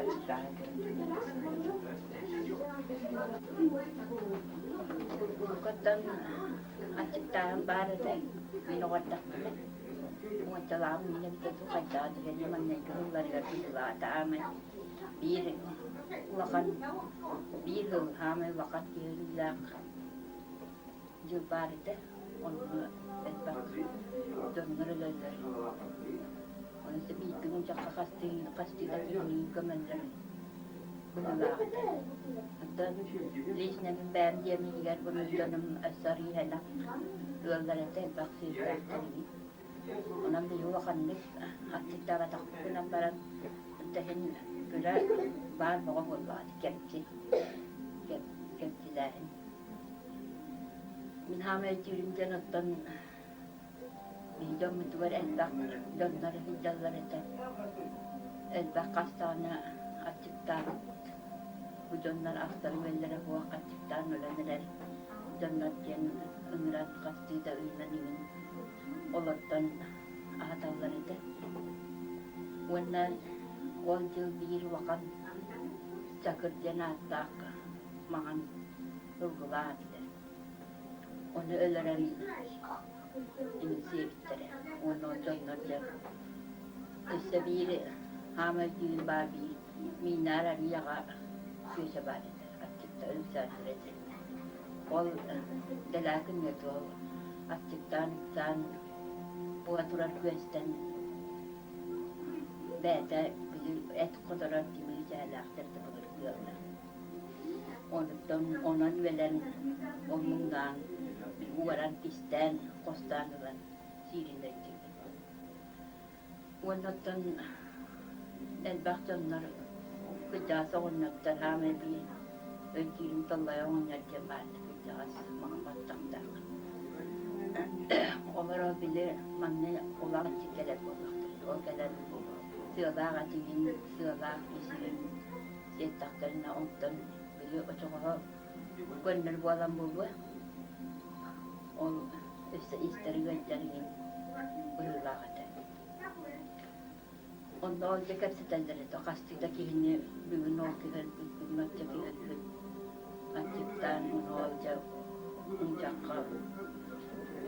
аччыктааһын кэлин туһунан кэпсээн Уруккуттан аччыктааһын баар этэ, мин оҕо эрдэхпинэ. Уончалааҕым мин эбитэ дуу, хайдаҕа түгэни маҥнайгы сылларыгар быһыылаата. Аамай биир улахан, биир сыл аамай улахан киһи өлүүлээх дьыл баар этэ. Онно элбэх дьоннор өлөллөр. Ону биирдик мунчахха хастыы хастыы да киһини көмөллөр быһыылаах этэ. Оттон лично мин бэйэм дьиэм иһигэр бу мин дьонум өссө арыый элбэх ыаллар этэ, элбэх сүөһүлээхтэр ини. Онон биһиги улаханнык аччыктаабатахпыт гынан баран, иһин кыра баар бөҕө буоллаҕа ити кэмчи, кэмчилээһин. Мин хаамай өйдүүрүм диэн оттон биһи дьоммутугар элбэх дьоннор сылдьаллар этэ. Элбэх хас даҕаны аччыктаабыт бу дьоннор астара-үөллэрэ суох аччыктаан өлөн эрэр дьоннор диэн ыҥыран хастыы да ыйынан иҥин олордон аһаталлар этэ. Уонна ол дьыл биир улахан Чакыр диэн ааттаах маҥан ылгылаах этилэр. Ону өлөрөн сиэбиттэрэ уонна ол дьоннор дьэ өссө биир хаамай түүн баар биир миинээр арыйаҕа күөсэ баар этэ аччыктар ыксаатыр этэ. Ол дэлээкин ол аччыктаан ыксаан буола турар күөстэн бэйэтэ били эт хоторор тимир дьээлээхтэр да былыргы ыаллар. Онтон онон үөлэн, ол муҥнаан, уоран, кистээн, хостоон ылан сиирин өйдүүбүн. Уонна оттон элбэх дьоннор кырдьаҕас оҕонньоттор хаамай биир өйдүүрүм Толлойо оҕонньор диэн баар кырдьаҕас маҥан баттахтаах. Олор били манна улахан кэлэр буоллахтара. Ол кэлэн сыалаах этиҥин, сыалаах исигин сиэттэхтэринэ онтон били очоҕоһо көннөр буолан буолуо. Ол өссө истэр ыалдьар иһин быһыылаах этэ. Онно ол дьэ кэпсэтэллэр этэ, хастыы да киһини бүгүн ол киһи өлбүт, бүгүн оччо киһи өлбүт. Аччыктаан ол дьэ унчахха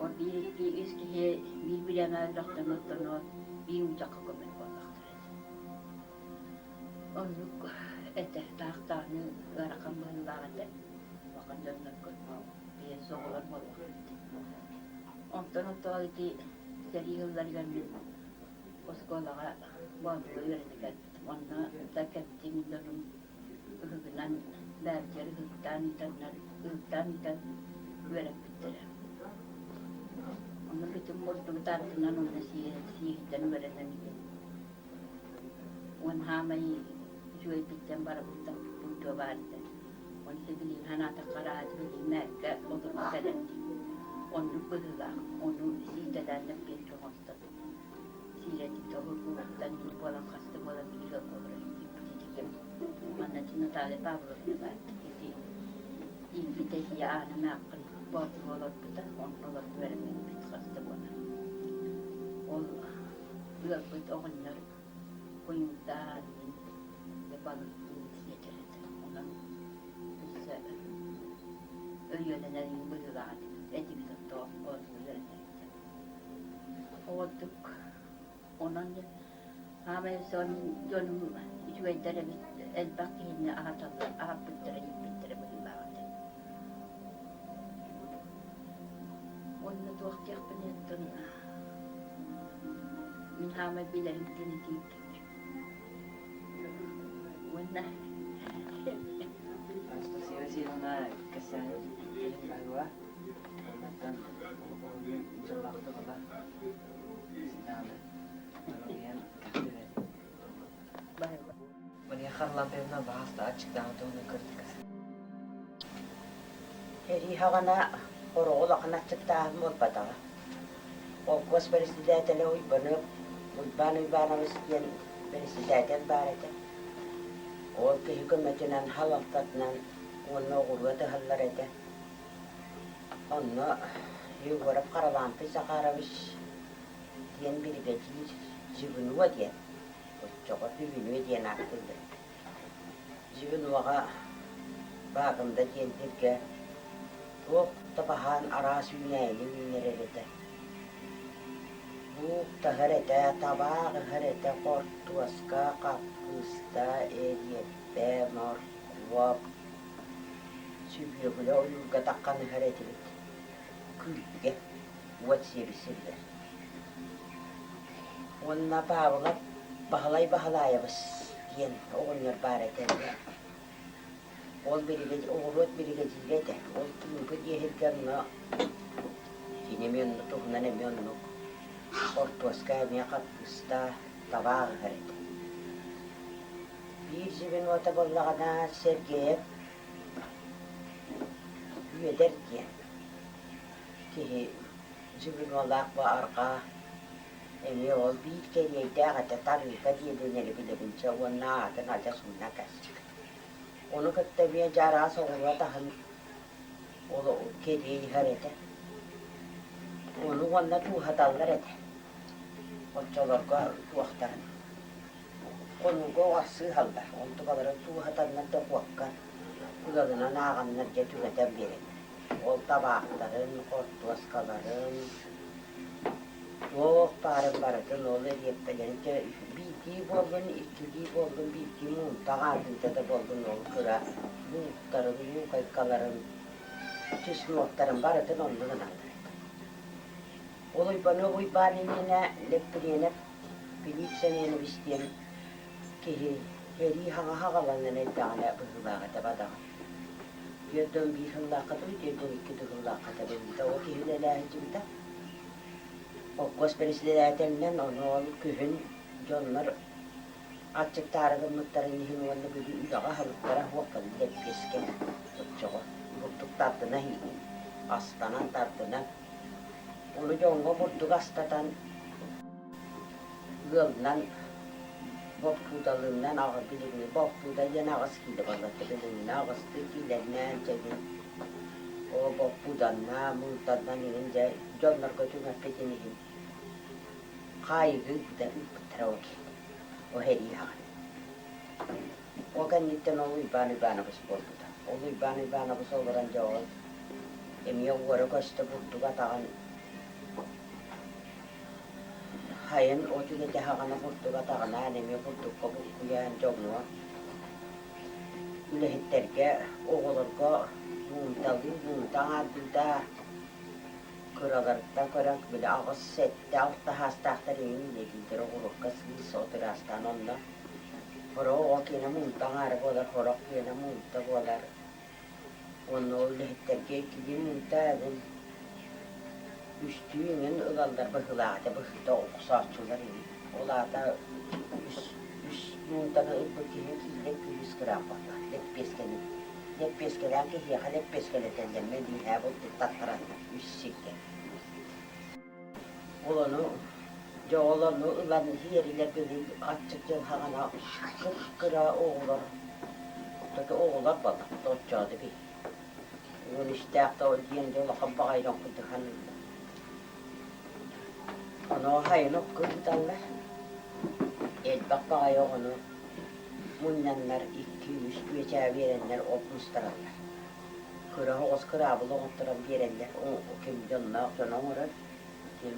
ол биир икки үс киһи биир бириэмэ өллөхтөрүнэ оттон ол биир унчахха көмөр буоллахтара этэ. Оннук этэ, таах-даҕаны ыарахан быһыылаах этэ. Улахан дьоннорго биэс оҕолор буоллахпыт. Онтон оттоҕо ити сэрии сылларыгар мин оскуолаҕа Боотулга үөрэнэ кэлбитим. Онно да кэмчи мин дьонум ыһыгынан бэйэбитигэр ыһыктаан ыытаннар, ыһыктаан ыытан үөрэппиттэрэ. Онно бүтүн бурдугу тардынан онно сииһиттэн үөрэнэн иһин Уон хаамай үчүгэйбиттэн барыбыттан бурдуга баар этэ. Ону сибилигин санаатахха араат билигин мээккэ олорго кэлэр дии. Оннук быһыылаах. Ону сиитэлээн лэппиэскэ оҥостон сиирэтик обургугуттан буолан хаста буолан биир ыалга олорор этибит ити кэм. Манна Наталья Павловна баар ити ииппитэ ийэ аанын ааххын боотуру олорбута, онно олорон үөрэммиппит хаста буолар. Ол ыалбыт оҕонньор куйуурдаан мин балыктыы сиэтэр этэ. Онон өссө өйүөлэнэр быһыылаах этибит, этибит оттоох боотуру үөрэнэр этэ. Оҕордук онон хаамай сон дьонум үчүгэйдэр эбит, элбэх киһини аһаталлар, аһаппыттара, ииппиттэрэ быһыылаах этэ. Уонна туох диэхпиний оттон мин хаамай билэрим диэн итиирдик. Уонна Анастасия Васильевна кэпсээн кэлин баһыыба. Оннуттан уһуйун дьыллаахтык ыла синааны дорогуйан кэхтибэт. Баһыыба. Мария Харлампьевна баҕас да аччыктааҕы туһунан көрдүк. Сэрии саҕана хороҕо улахан аччыктааһын буолбатаҕа. Холкуос бэрэссэдээтэлэ Уйбаныап Уйбаан Уйбаанабыс диэн бэрэссэдээтэл баар этэ. Ол киһи көмөтүнэн, халалтатынан уонна оҕуруот ыһаллар этэ. Онно Егоров Харалаампый Захарович диэн биригэдьиир Жигунуо диэн, оччоҕо Бүгүнүө диэн ааттыыллар. Звеноҕа Баакымда диэн сиргэ туох да баһаан араас үүнээйини үүннэрэр этэ. Луук таһар этэ, табаах ыһар этэ, хортуоска, хаппыыста, эриэппэ, моркуоп, сүбүөкүлэ ойуурга таххан ыһар этибит. Күлбүгэ, уот сиэбит сиригэр. Уонна Паабылап Баһылай Баһылаайабыс диэн оҕонньор баар этэ эмиэ. Ол биригэдьиир, оҕуруот биригэдьиирэ этэ. Ол тыымпы диэһиргэ онно кини эмиэ онно туһунан эмиэ оннук хортуоска эмиэ хаппыыста, табаах ыһар этэ. Биир звенота буоллаҕына Сергеев Үөдэр диэн киһи звенолаах бу арҕаа эмиэ ол биир кэриэйдээх этэ Тарыыка диэбин эрэ билэбин чэ уонна аатын адьас умна кэспит. Ону кытта эмиэ дьэ араас оҕуруот аһын ол кэриэй ыһар этэ. Ону уонна тууһаталлар этэ. Оччолорго туохтарын хонууга оҕорсыыһаллар, онтукаларын тууһатаннар дохуокка ыалынан ааҕаннар дьэ түҥэтэн биэрэллэр. Ол табаахтарын, хортуоскаларын, туох баарын барытын ол эриэппэлэрин дьэ биирдии буоллун, иккилии буоллун, биирдии муунтах аардыыта да буоллун ол кыра лууктарын, луукайкаларын, чеснуоктарын барытын онно гыналлар этэ. Ол Уйбаныап Уйбаан иннинэ Лэппириэнэп Филипп Семенович диэн киһи сэрии хаҥаһа аҕаланан эрдэҕинэ быһыылаах этэ бадаҕа. 41 сыллаахха дуу, 42 сыллаахха тэбиллибитэ. Ол киһи үлэлээн сылдьыбыта. Холкуос бэрэссэдээтэлинэн ону ол күһүн дьоннор аччыктаары гыммыттарын иһин уонна били үлэҕэ аһылыктара суох лэппиэскэ оччоҕо бурдук тардына иһиигин астанан тардынан ону дьоҥҥо бурдук астатан ыалынан боппуудалыынан аҕа билиҥҥи боппууда диэн аҕыс киилэ буоллар билиҥҥи аҕыстыы киилэннээн чэгин оо боппууданна муунтаннан иһин дьэ дьоннорго түҥэппитин иһин хаайыыга ыыппыта ыыппыттара ол киһини ол сэрии саҕана ол кэнниттэн ол Уйбаан Уйбаанабыс буолбута ол Уйбаан Уйбаанабыс олорон дьэ ол эмиэ уора-көстө бурдук атаҕын Хайын от үлэтэ саҕана бурдук атаҕынаан эмиэ бурдукка булкуйан дьоҥҥо, үлэһиттэргэ, оҕолорго муунталыы, муунта аҥаардыыта кыраларыттан көрөн били аҕыс, сэттэ, алта саастаахтар эҥин үлэлииллэр оҕуруокка сыыс от ыраастаан онно сорох оҕо киэнэ муунта аҥаара буолар, сорох киэнэ муунта буолар. Уонна ол үлэһиттэргэ иккилии муунта эҥин үстүү эҥин ылаллар быһыылаах этэ быһыыта охсооччулар ини. Ол аата үс үс муунтаны ылбыт киһи киилэ күүс грамм буолла лэппиэскэни. Лэппиэскэлээн киһиэхэ лэппиэскэлэтэллэр мэлииһээ бултук таттараннар үс сиргэ. Ол ону дьэ ол ону ылан иһиэрилэр били аччык дьыл саҕана кып-кыра оҕолор таки оҕолор буоллахпыт оччоото би 13-тээх да диэн дьэ улахан баҕайы курдук саныыллар. Ону сайын окко ыыталлар. Элбэх баҕайы оҕону мунньаннар икки-үс күөчээ биэрэннэр от мустараллар. Кыра оҕус кыраабыл оҥотторон биэрэллэр, ким дьонноох дьоно оҥорор, ким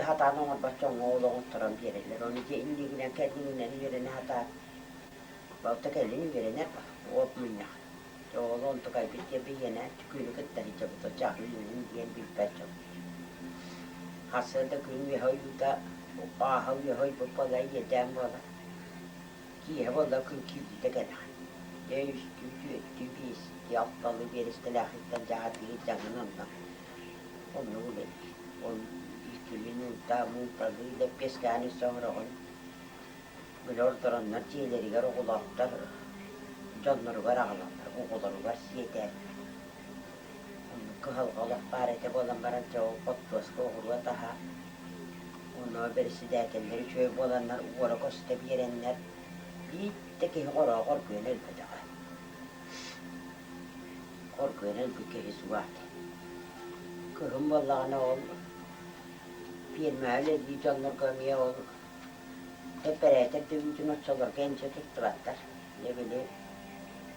сатаан оҥорбот дьоҥҥо ол оҥотторон биэрэллэр. Ону дьэ иннигинэн кэннигинэн үөрэнэ сатаан, балта кэлин үөрэнэр от мунньах. Дьэ ол онтукайбыт диэн биһиэнэ күнү кытта сылдьабыт, оччоҕо үүнүн диэн билбэт дьон. Сарсыарда күн үөһэ ойуута, ааһа үөһэ ойбут буолла, иэдээн буолар. Киэһэ буолла күн киирбитэ кэлэҕин. Дьэ үстүү, түөртүү, биэстии, алталыы биэрэстэлээхиттэн дьаһатыы дьаҥын онно оннук үлэлиир. Ол иккилии муунта, муунталыы лэппиэскэни өссө оҥороҕун. Били ордороннор дьиэлэригэр оҕолоохтор дьонноругар аҕалаллар, оҕолоругар сиэтэ. Оннук кыһалҕа олох баар этэ буолан баран дьэ ол хортуоска оҕуруот аһа Онно бэрэссэдээтэллэр үчүгэй буоланнар уора-көстө биэрэннэр биир да киһи хороҕо хоргуйан өлбөтөҕө. Хоргуйан өлбүт киһи суох этэ. Кыһын буоллаҕына ол пиэрмэҕэ үлэлиир дьоннорго эмиэ ол Эппэрээтэр да үүтүн оччолорго энчи туттубаттар. Дьэ били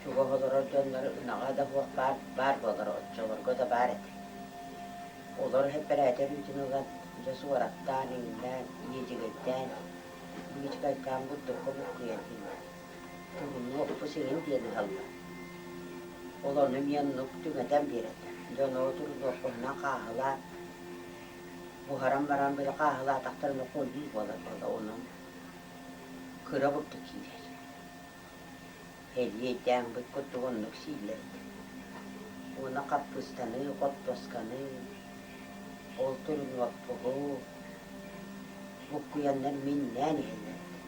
чугас олорор дьоннор ынаҕа да суох баар, баар буолар оччолорго да баар этэ. Олор эппэрээтэр үүтүн ылан дьэ суораттаан, иҥнээн, иэдьэгэйдээн, быычыкайкаан бурдукка буккуйан иһиллэр. Турунуохпус иҥин диэн ыһаллар. Ол ону эмиэ оннук түҥэтэн биэрэллэр. Дьон ол турунуохпуһунан хааһылаан, буһаран баран били хааһылаатахтарына хойуу буолар буолла онон кыра бурдук киирэр. Элиэйдээҥбит курдук оннук сииллэр этэ. Уонна хаппыыстаны, хортуосканы, ол турунуохпуһу буккуйаннар миннээн иһэллэр этэ.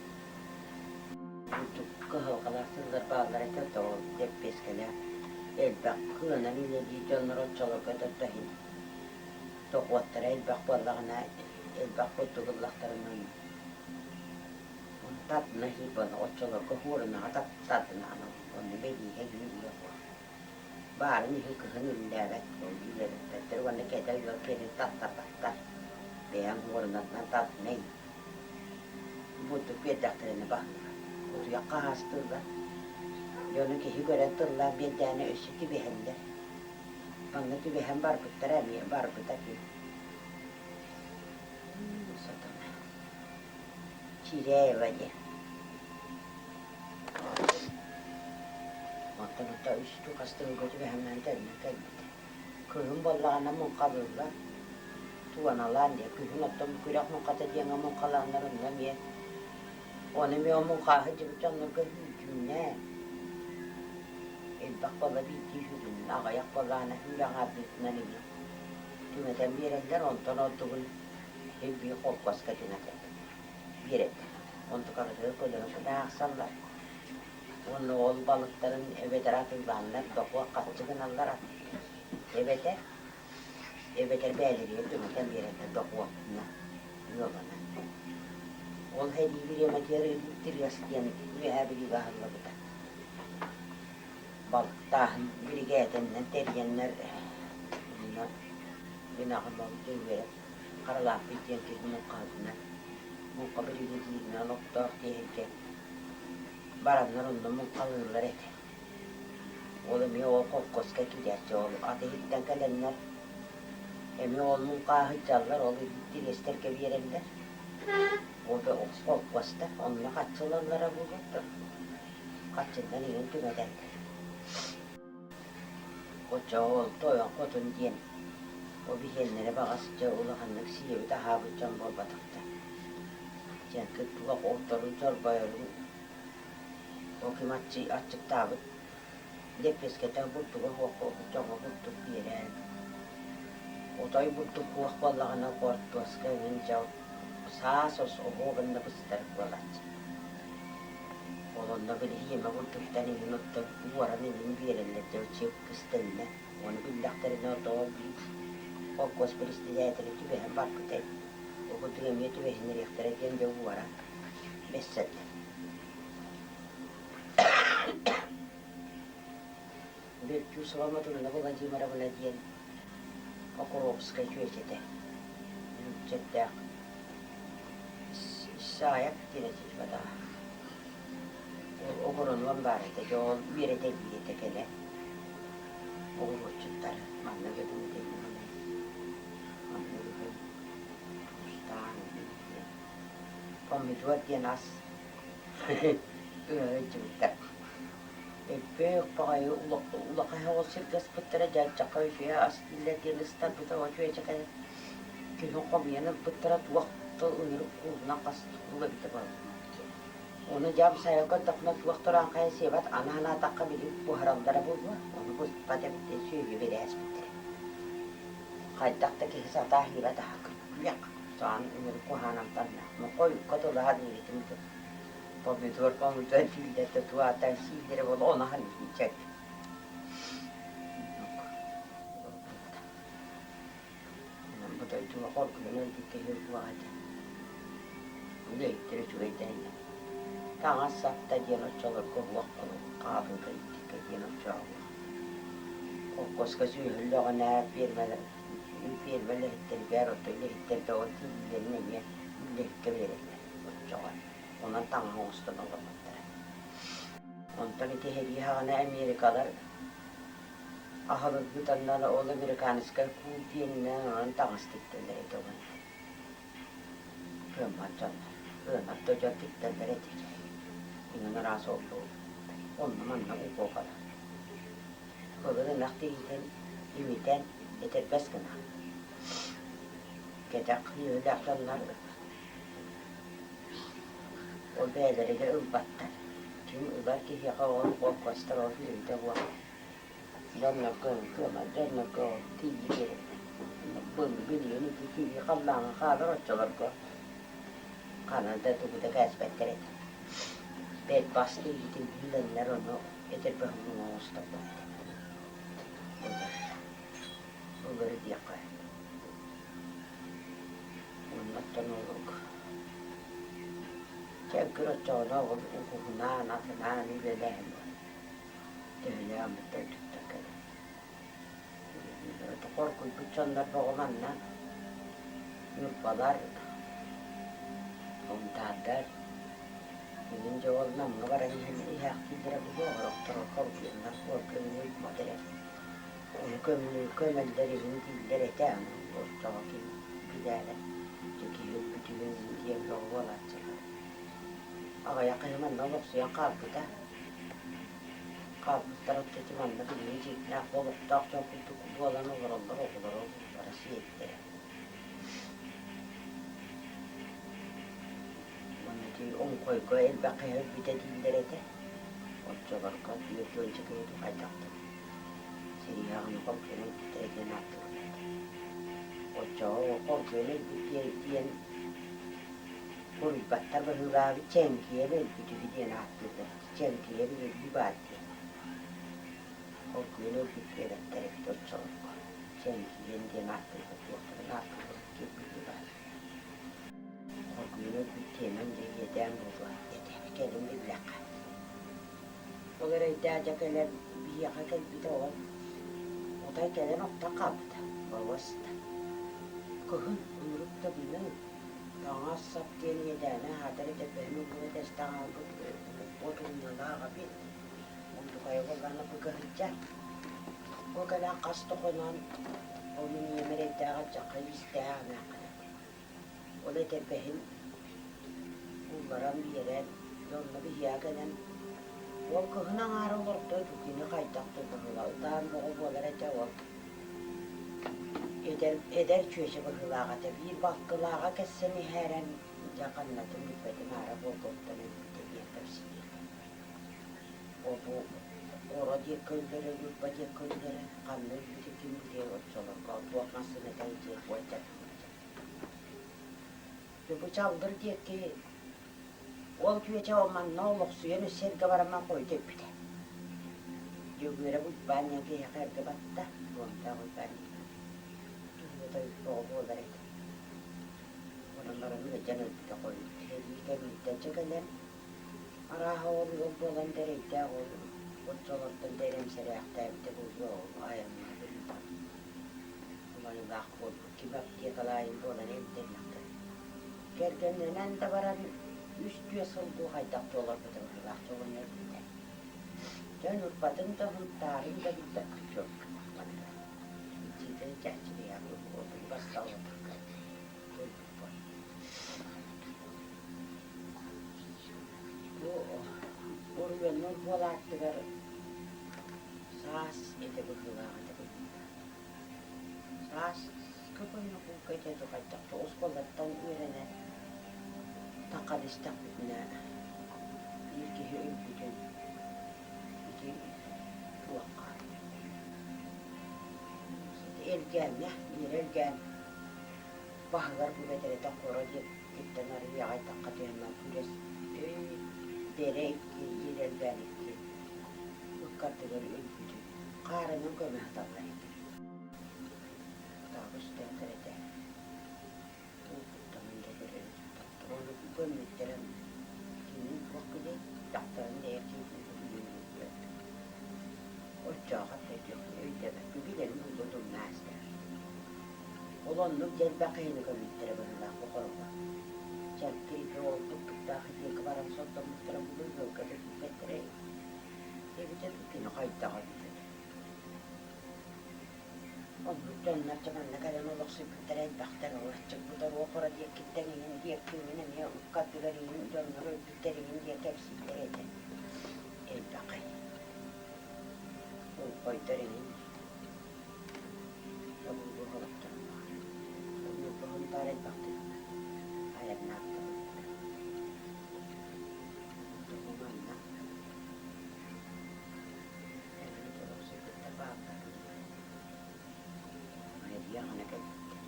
Бурдук кыһалҕалаах сыллар бааллар этэ да ол лэппиэскэлээх элбэх кыанан үлэлиир дьоннор оччолорго да иһин дохуоттара элбэх буоллаҕына элбэх бурдук ыллахтарына тардына иһии буолла оччолорго хуорунаҕа тардынаҕына онно бэлииһэ үүнүө буол баарын иһин кыһын үллээбэт үлэлэппэттэр уонна кэтэ ыал кэлин таттарбаттар бэйэҥ хуорунатынан тардына иһин бурдук биэрдэхтэринэ баһыыба кутуйахха аһастыыллар дьону киһи көрөн тыллаан биэрдээнэ өссө түбэһэллэр манна түбэһэн барбыттара эмиэ барбыта ким сатана Чиряева диэн. Онтон ото үстүү хас тыһыга түбэһэммээн төннөн кэлбитэ. Кыһын буоллаҕына муҥхалыыллар, туоналаан диэн. Күһүн оттон күрэх муҥхата диэҥҥэ муҥхалааннар онно эмиэ ону эмиэ ол муҥхааһы дьыбыт дьоннорго үүтүннээн элбэх буолла биирдии сүүрүннэ, аҕыйах буоллаҕына сүүр аҥаардыытынан эмиэ түҥэтэн биэрэллэр, онтон ордугун Биир холкуоска түҥэтэллэр, биэрэллэр. Онтукаларыгар көлөһө аахсаллар. Уонна ол балыктарын эбэтэр атыылааннар дохуот харчы гыналлар эбэтэр эбэтэр бэйэлэригэр түҥэтэн биэрэллэр дохуотунан ыалынан. Ол сэрии бириэмэтигэр Тырыас диэн Үөһээ Бүлүүгэ аһыллыбыта. Балыктааһын биригээдэннэн тэрийэннэр онно мин аҕам ол дьэ Харалааппый диэн киһи муҥхаһытынан, муҥха биригэдьииринэн олохтоох тиэһиргэ бараннар онно муҥхалыыллар этэ. Ол эмиэ ол холкуоска киирээччи ол ат иһиттэн кэлэннэр эмиэ ол муҥхаа сылдьаллар, ол тириэстэргэ биэрэллэр. Ол да холкуостар онно харчы ылаллара буолуо харчыннан иҥин түҥэтэллэр. Оччоҕо ол тойон хотун диэн ол биһиэннэрэ баҕас дьэ улаханнык сиэбит-аһаабыт дьон буолбатахтар. Дьэҥкир туох отторун чорбойорун ол ким аччыктаабыт лэппиэскэтэ бурдуга суох буолбут дьоҥҥо бурдук биэрэн, отой бурдук суох буоллаҕына хортуоска эҥин дьэ саас оһуо гынна быстар буолааччы. Ол онно били иэмэ бурдуктан иҥин оттон уоран иҥин биэрэллэр дьэ чып кистэннэ. Ону биллэхтэринэ отоо биир холкуос председателэ түбэһэн барбыта эбит. Ол курдук эмиэ түбэһиннэриэхтэрэ диэн дьэ уоран бэссэллэр. Бертюсова Матрена Владимировна диэн Покровскай чүөчэтэ нууччатдаах Исаев диэн этилбэтэ. Ол огоронуон баар этэ, дьэ ол үөрэтэ этэ кэлэ оҕуруотчуттар манна гытын итиннэ манна гытын тустаан помидор диэн ас ыһыдьыбыттар. Элбэх баҕайы улахан оҕус сиргэ ыспыттара дьардьахха үчүгэй ас дииллэр диэн ыстарбыта о чүөчэкэ күһүн хомуйан ылбыттара туох да ынырык куулунан хас куул эбитэ буолла. Ону дьэ амсайан көрдөхпүнэ туох тураан хайа сиэбэт аны санаатахха били буһараллара буолуо, ону буспат эбит диэн сүөһү бирээспиттэрэ. Хайдах да киһи сатаа иһиибэт аһа күөх саан ынырык куһаан амтаннаах хойукка тылаһан иһитим помидор помидор дииллэр да туһаатан сииллэрэ буолла ону аһан иһиччэт Бу дойдуга хоргуйан өлбүт киһи өлбүөх этэ. Үлэһиттэр үчүгэйдэринэ. Таҥас-сап да диэн оччолорго уох хаалыыта итиккэ диэн оччооҕуох. Холкуоска сүөһүллэҕинэ фермалар ферма үлэһиттэригэр, оттон үлэһиттэргэ ол тиийиилэрин эмиэ үлэһиккэ биэрэллэр оччоҕо. Онон таҥаһы оҥостон олорбуттара. Онтон ити сэрии саҕана америкалар аһылыгытаннар ол американскай куул диэнинэн онон таҥас тиктэллэр этэ уонна кыаммат дьоннор, ыанар да дьон тиктэллэр этэ. Иҥэн араас ол-бу онно-манна укуокалар. Былыр ынах тириитин имитэн этэрбэс гына. Кэтэх сүөһүлээх дьоннор ол бэйэлэригэр ылбаттар. Ким ылар киһиэхэ ол холкуостар ол сүөһүтэ буолар. Дьоннорго кыаммат дьоннорго ол тиийии биэрэллэр. Билигин ити тиийии халлааҥҥа хаалар оччолорго ханан да тугу да кээспэттэр этэ. Бэт бас тиийиитин билэннэр ону этэрбэһин оҥостоллор этэ. Былыр диэххэ. Оннуттан олук. Чэҥкир оччоҕуна ол угуһунаан, атынаан үлэлээһин төһөлөөх дойдуттан кэлэн. Хоргуйбут дьоннор бөҕө манна Ньурбалар, Сунтаардар, билигин дьэ ол Намҥа баран иһэн иһээхтииллэрэ буолуо, сорохтор хоргуйаннар уорганы уйбат эрэ. Ону көмөллөр иһин дииллэр этэ, аны оччоҕо ким билээрэ, дьэ киһи өлбүтүгүн диэн бөҕө буолааччылар. Аҕыйах киһи манна олохсуйан хаалбыта. Хаалбыттар ити манна билигин дьиҥнээх олохтоох дьон курдук буолан олороллор, оҕолоро уруулара сиэттэрэ. Уонна ити Оҥхойго элбэх киһи өлбүтэ дииллэр этэ. Оччолорго 40 киһи хайдах да сэрии аҕаны хоргуйан өлбүттэрэ диэн ааттыыллар этэ. Оччоҕо хоргуйан өлбүт диэн Буруйбаттар быһыылаабыт чэҥкийэн өлбүт үһү диэн ааттыыллар этэ. Чэҥкийэн өлүү баар диэн. Хоргуйан өлбүт диэбэттэр эбит оччолорго. Чэҥкийэн диэн ааттыыллар туохтарын ааттыыллар диэн билии баар. Хоргуйан өлбүт диэмэн дьэ иэдээн буолуо этэ. Кэлин биллэххэ. Ол эрэйдээх дьэ кэлэн биһиэхэ кэлбитэ ол. Отой кэлэн охтон хаалбыта. Боруоста. Кыһын ынырык тымныы Таҥас-сап диэн иэдээнэ аһаатар этэрбэһин угуна тэстэ хаалбыт от умналаах эбит. Онтукайа буоллаҕына быга сылдьар. Бу кэлэн хас да хонон ол мин ийэм эрэйдээх алдьархай иистээх эмээххин этэ. Ол этэрбэһин улларан биэрэн, дьэ онно биһиэхэ кэлэн ол кыһын аҥаара олордо, кини хайдах да быһыыла ытаан бөҕө буолар этэ ол. Эдэр, эдэр чүөчэ быһыылаах этэ, биир балтылааҕа кэссэн иһээрэн, дьэ ханнатын билбэтим, аара буолбуттан өлбүтэ диэн кэпсиир. Ол бу Хоро диэки өллөрө, Ньурба диэки өллөрө, ханна өлбүтэ ким билиэй оччолорго туох массыыната илдьиэх буолдьа. Дьэ бу Чалдыр диэки ол чүөчэ манна олохсуйан өссө эргэ барамман хойут өлбүтэ. Дьөгүөрэп Уйбаан диэн киһиэхэ эргэ батта, Туомтаах Уйбаан диэн. Туһуота оҕо буолар этэ. Онон баран ыалдьан өлбүтэ хойут. Сэрии кэнниттэн чэ кэлэн, арааһа ол ыал буолан да эрэйдээх ол оччолортон да эрэмсэрээхтээбитэ буолуо ол айаҥҥа быһыыта. Умайылаах буолбут ким аптекалаайын буолан эмтэниэхтэрэ. Кэргэннэнэн да баран үс-түөрт сыл дуу хайдах да олорбута быһыылаах дьолун өлбүтэ. Дьэ Ньурбатын да Сунтаарын да билбэппит чуолкай манна. Итиитэ чээччигийээх бастаабатахха өлбүт буолла. Бу Оруйоннуур буолааттыгар саас этэ быһыылаах этэ быһыыта. Сааскы хонньукуука этэ дуу хайдах дуу оскуолаттан үөрэнэн таххан истэхпитинэ биир киһи өлбүтүн ити туохха Элгээҥҥэ Иэрэ Элгээн баһыгар бу бэтэрэтэ хоро диэкиттэн арыый аҕай тахха түһэн күрэс Бэрэ икки Иэрэ Элгээн икки ыккардыгар өлбүтүн хаарынан көмө сыталлар этэ. Кутаабы өстөөн кэрэтэ уолбуттанан да көрөн ону көммүттэрин кини туох билиэй дьахтарын дэйэрдии Оччоҕо өйдөөбөккө билэрин булду тумна ааста. Ол оннук дьэ элбэх киһини көммүттэрэ быһыылаах бу хоруга. Дьэҥкир ол туппуттаах диэки баран сордоммуттара булуу ыалга да киирбэттэрэ эбитэ дуу, кини хайдаҕа эбитэ дуу. Оннук дьоннор дьэ манна кэлэн олохсуйбуттара элбэхтэр, ол аччык оруо диэккиттэн иҥин диэкки иҥин эмиэ ыккардыгар иҥин дьоннор өлбүттэр иҥин диэн кэпсииллэр этэ. Элбэхэй. Олбойдор иҥин. Тобуллуох олохторун баҕар. Ньурба элбэхтик айаннаабыта Тоҕо манна Эбэбит олохсуйбуттар бааллар Айдыаҕына кэлбиттэр.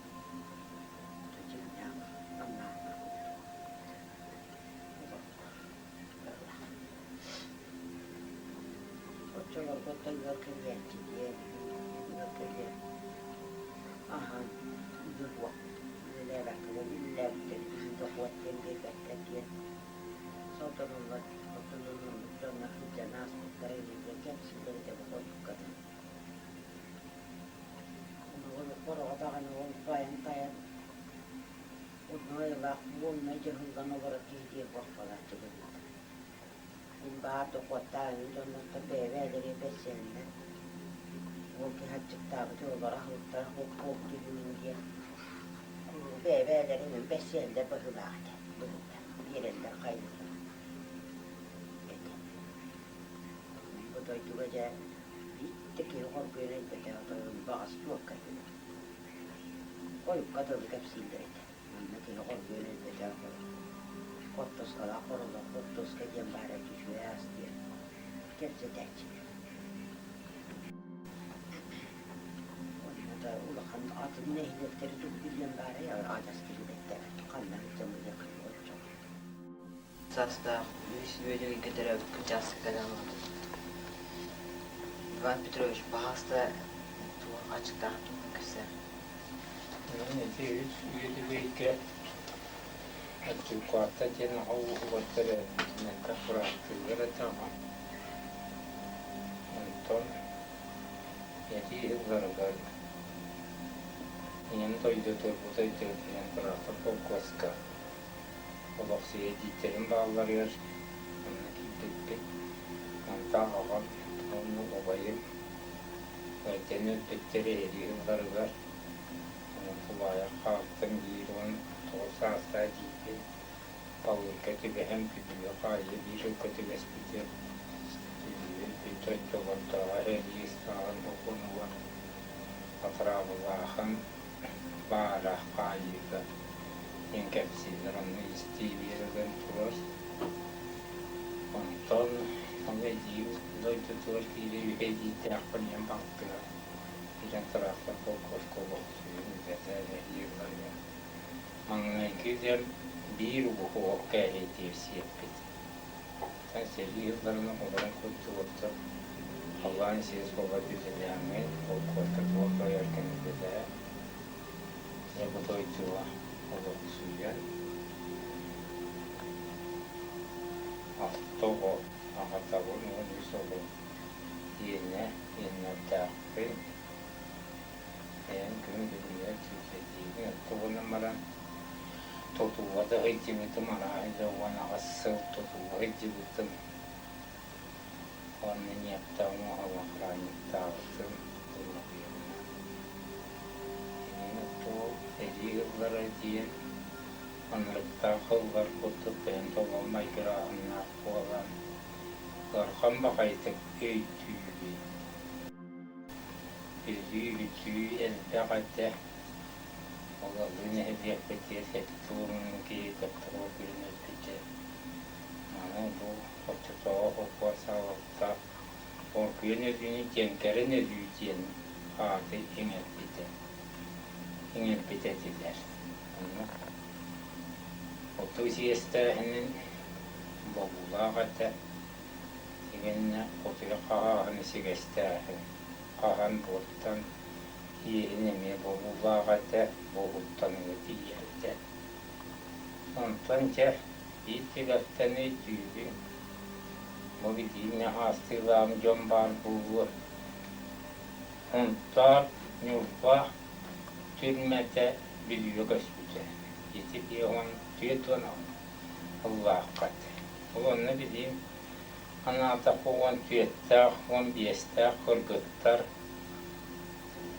Дьиҥнээх аммаалар курдук олоххо ыаллаах. Оччолорго оттон ыал кэлиээччи диэн ыал кэлиэ аһаан үлэ үлэлээбэккэлэр үлэлээбиттэр дохуот диэн биэрбэттэр диэн сордонуллар оттон оннук дьоннор сылдьан ааспыттара ини диэн кэпсииллэр этэ бу хойукка дылы. Хороҕо даҕаны ол байан-тайан онно айылаах буолунай дьаһыллан олорор киһи диэн буолбалааччы быһыыта. Мин баар дохуоттааһын дьоннортон бэйэ-бэйэлэрэ бэрсиһэннэр ол киһи аччыктаабыт оҕолоро аһылыктара хоп-хоп түһүнүн диэн куруук бэйэ-бэйэлэрин бэрсиһэллэр быһыылаах этэ быһыыта биэрэллэр хайыыллар этэ. Бу дойдуга дьэ биир да киһи хоргуйан өлбөтө тойон баҕас чуолкай билэр. Хойукка дылы кэпсииллэр этэ. Манна киһи хоргуйан өлбөтө хортуоскалаах хоролор хортуоска диэн баар этэ үчүгэй ас диэн кэпсэтээччилэр. Онно да улахан атын нэһилиэктэри тугу билиэн баарай адьас киирбэттэр ханна сылдьан оччоҕо. Саастаах үһүс үөдүгэйгэ төрөөбүт кырдьаҕаска кэлэн олордум. Иван Петрович баһаалыста туох аччыктаах туһунан кэпсээ. Онон ити үс үөдүгэйгэ Аччык диэн аҕа ууһугар төрөөбүтүн элбэх бырааттыылар этэ аҕам. Онтон этии ылларыгар ийэм дойду турбута өйдөбүлүнэн быраата холкуоска олохсуйа эдьиийдэрим баалларыгар онно киирбиппит. Онтон аҕам уонна убайым эрдэн өлбүттэр эрии ылларыгар тулаайах хаалтым 19 саастаах эдьиийбин балыырга түбэһэн Бүлүүгэ хаайыы биир сылга түбэспитим. Бүлүү өлбүт дойдулардааҕы эрии ыстааҕын сокуонугар атыраабылааһын баара хаайыыга диэн кэпсииллэр, онно истии биэрэллэн турар. Онтон ол эдьиийим дойдутугар киирэ үһэ эдьиийдээхпин ийэм балтыгар киирэн тыраахтар холкуоска олохсуйан үлэтэ эһиил ыларыгар Маҥнайгы дьэ биир уһуох кээһэйдиир сиэппит. Сэрии сылларын оҕолорун курдук оттон халлаан сиэс буолбат үлэлээҥҥин, холкуоска туох кыайар кэмитэтэ дьэ бу дойдуга олохсуйан алта оҕо аҕатабын 13 оҕо иэнэ иэннэрдээхпин Эн күн бүгүнүгэр күүһүрдиигин оттугунан баран тутууга да сылдьыбытым, арааһы да 18 сыл тутууга сылдьыбытым. Уонна ньиэптэ оҥоһуга охранниктаабытым доруобуйабынан. Эн оттугу эрии ыллара диэн ынырыктаах ыллар курдук бэйэм толору майгырааһыннаах буолан ыарахан баҕайытык өйдүүбүн. Өлүү-сүтүү элбэх этэ, Олордуу нэһилиэкпитигэр сэттэ уонун киһи кыттыгас күһүн өлбүтэ. Маны бу оччотооҕу холкуос салалта оргуйан өлүүнү дьэҥкэрэн өлүү диэн ааты иҥэрбитэ, иҥэрбит этилэр. Онно оту сиэстээһинин бобуулаах этэ. Итиннэ кутуйах хаһааһын ичигэстээһин, хаһан буортан иэһин эмиэ бобуулаах этэ, буоһуттаныыга тиийэрдэ. Онтон дьэ, биир түгэхтэн өйдүүбүн, бу билииннэ хаастыылаах дьон баар буолуо. Онтон Ньурба түрмэтэ Бүлүүгэ көспүтэ. Ити 50. 40 сыллаахха этэ. Ол онно билигин анаатахха 14-тээх, 15-тээх кыргыттар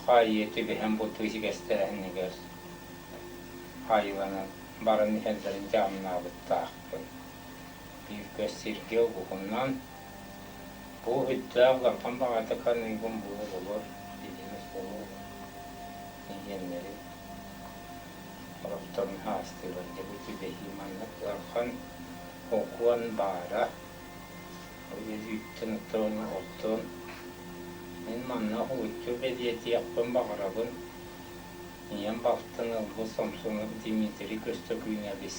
хаайыы түбэһэн бултуу ичигэстээһинигэр хаайыыланан баран иһэллэрин дьаамнаабыттаахпын. Биир көс сиргэ угуһунан бу үрдээх улахан баҕайытык аныыбын бу оҕолор билигин оскуола оҕолоро ийэлэрин сорохторун хаастыылар дьэ бу түбэһии маннык ыарахан окуон баара бу өлүүттэн оттон оттон мин манна уһулуччу бэлиэтиэхпин баҕарабын ийэм балтын ылбыт Сомсонов Дмитрий Көстөкүүнэбис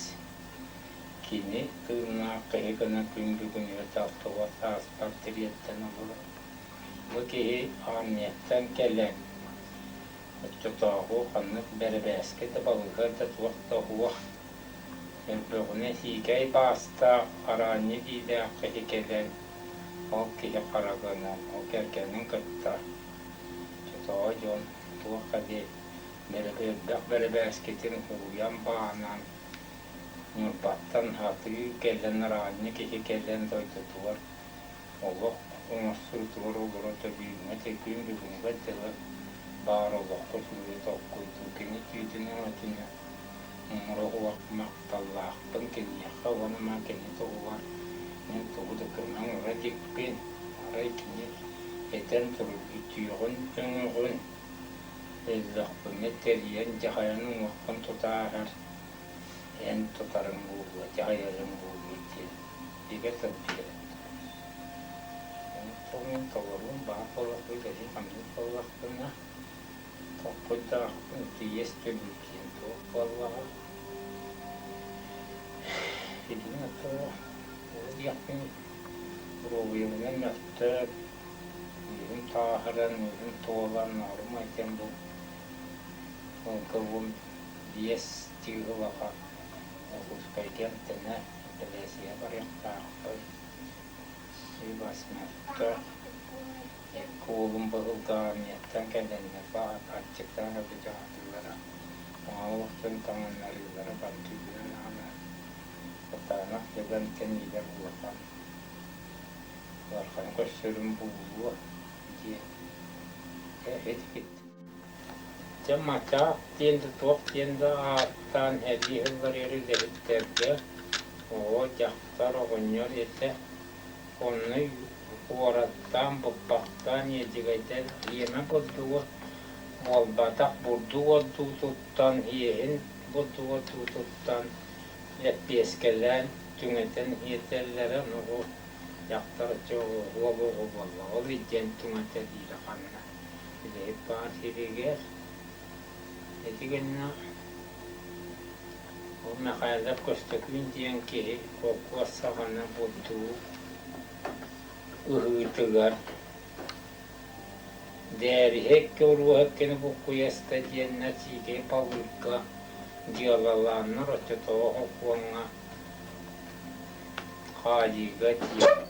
Кини тыыннаах киһи гына күн бүгүнүгэр тахсыбат сааспар тириэрдэн олорор. Бу киһи армияттан кэлэн, оччотооҕу ханнык бэрэбээскэ да балыыһа да туох да суох, өрбөҕүнэ сиикэй баастаах араанньы биилээх киһи кэлэн, ол киһи харагынан, ол кэргэнин кытта оччотооҕу дьон туох диэ элбэх бэрэбээскитин ууйан баанан Ньурбаттан сатыы кэлэн араанньы киһи кэлэн дойдутугар олох оҥостуутугар олоро төбүүҥҥэ күн бүгүнүгэр дылы баар олоххо сүүрэ толкуйдуу кини түүтүн өҥөтүнэ муҥура суох махталлаахпын киниэхэ уонна кини туһугар мин тугу да көмө оҥоро иликпин арай кини этэн үтүөҕүн өҥөҕүн өллөхпүнэ тэрийэн дьаһайан уҥуохпун тутааһар эн тутарыҥ буолуо, дьаһайарыҥ буолуо диэн бигэ тыл биэрэн турар. Ону толоруум баар буоллахпына, үлэлии-хамныы буоллахпына, толкуйдаахпын тиийэс төлүүр диэн туох буоллаҕа. Билигин ото ол диэхпин доруобуйабынан мөлтөөт, үөһүм тааһыран, үөһүм туолан, ноорум этэн бу ылгылым биэс чыыһылаҕа Дьокуускайга эмтэнэ, эпэрээссийэ барыахтаахпын. Сыыбас мөлтөх, икки уолум быһылга армияттан кэлэннэр аччыктаан өлүтэ-аһатыылара, оҥо олохтон таҥыннарыылара бардыыларын аҕына кытаанах дьыла эмтэниилэр улахан ыараханы көрсөрүм буолуо диэн этибит. Дьэ Мачаах диэн да туох диэн да ааттаан сэрии сылларыгар үлэһиттэргэ оҕо, дьахтар, оҕонньор этэ. Онно куораттаан, быппахтаан, иэдьэгэйдээн иэмэ бурдугу буолбатах бурдук ордуутуттан, иэһин бурдук ордуутуттан лэппиэскэлээн түҥэтэн иэтэллэрэ ону дьахтар уол оҕо буолла ол илдьэн түҥэтэлиирэ ханна Үлэһит баар сиригэр ити гэннэ ол Михайлов Көстөкүүн диэн киһи холкуос саҕана бурдугу ыһыытыгар Дээриһэ икки уруоһа иккини буккуйаста диэннэр сиикэй балыырга дьыалалааннар оччотооҕу холкуоҥҥа хаайыыга тиийэн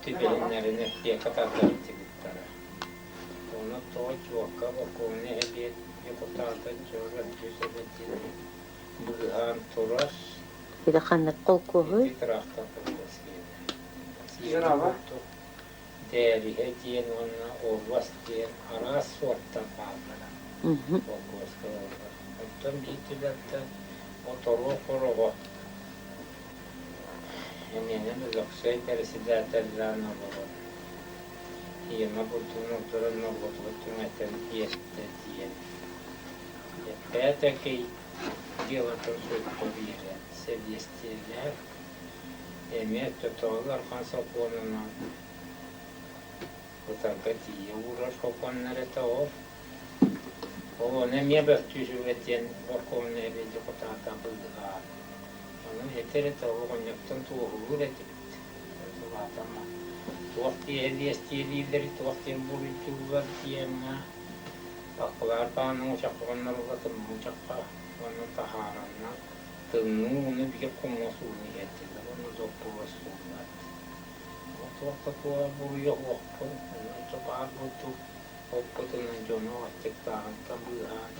Түбэһиннэрин эппиэккэ тардан илдьибиттэрэ. Ону тоҕо чуокка бокуоннай эбиэт дьокутаата Дьоро Өрдүүс эбэтин быыһаан турар. Ити ханнык холкуоһуй? Ити тыраахтар холкуос киэнэ. Курдук Дээриһэ диэн уонна Оруос диэн араас суортар бааллара. Холкуоска олорор. Оттон биир түбэлтэ оторуо хороҕо Эниэнэн Өлөксөй бэрэссэдээтэллээн олорон, ийэмэ бултуун олорон норуотугар түҥэтэн иэттэ диэн эппээтэкий дьыалатын сурукка биэрэн, сэлиэстийэлээх эмиэ тотоҕо ыарахан сокуонунан ытарга тиийэ уурар сокуоннар этэ ол. Ол ону эмиэ бөхтүүсүгэ диэн боркуомунай эбии дьокутаата быыһаан Ону этэр этэ оҕонньортон туоһулуур этибит. Улаатан туох диэһэлиэстиэлииллэри, туох диэн буруйдууллар диэҥҥэ Бакылаар баанын учаххоннор ыла тымныы учахха уонна таһаараннар тымныы ууну биир хомуос ууну иһэрдилэр уонна доппуруос сууллаат. Ол туох да туора буруйа суохпун, онон баар курдук оппутунан дьону аччыктааһынтан быыһаан,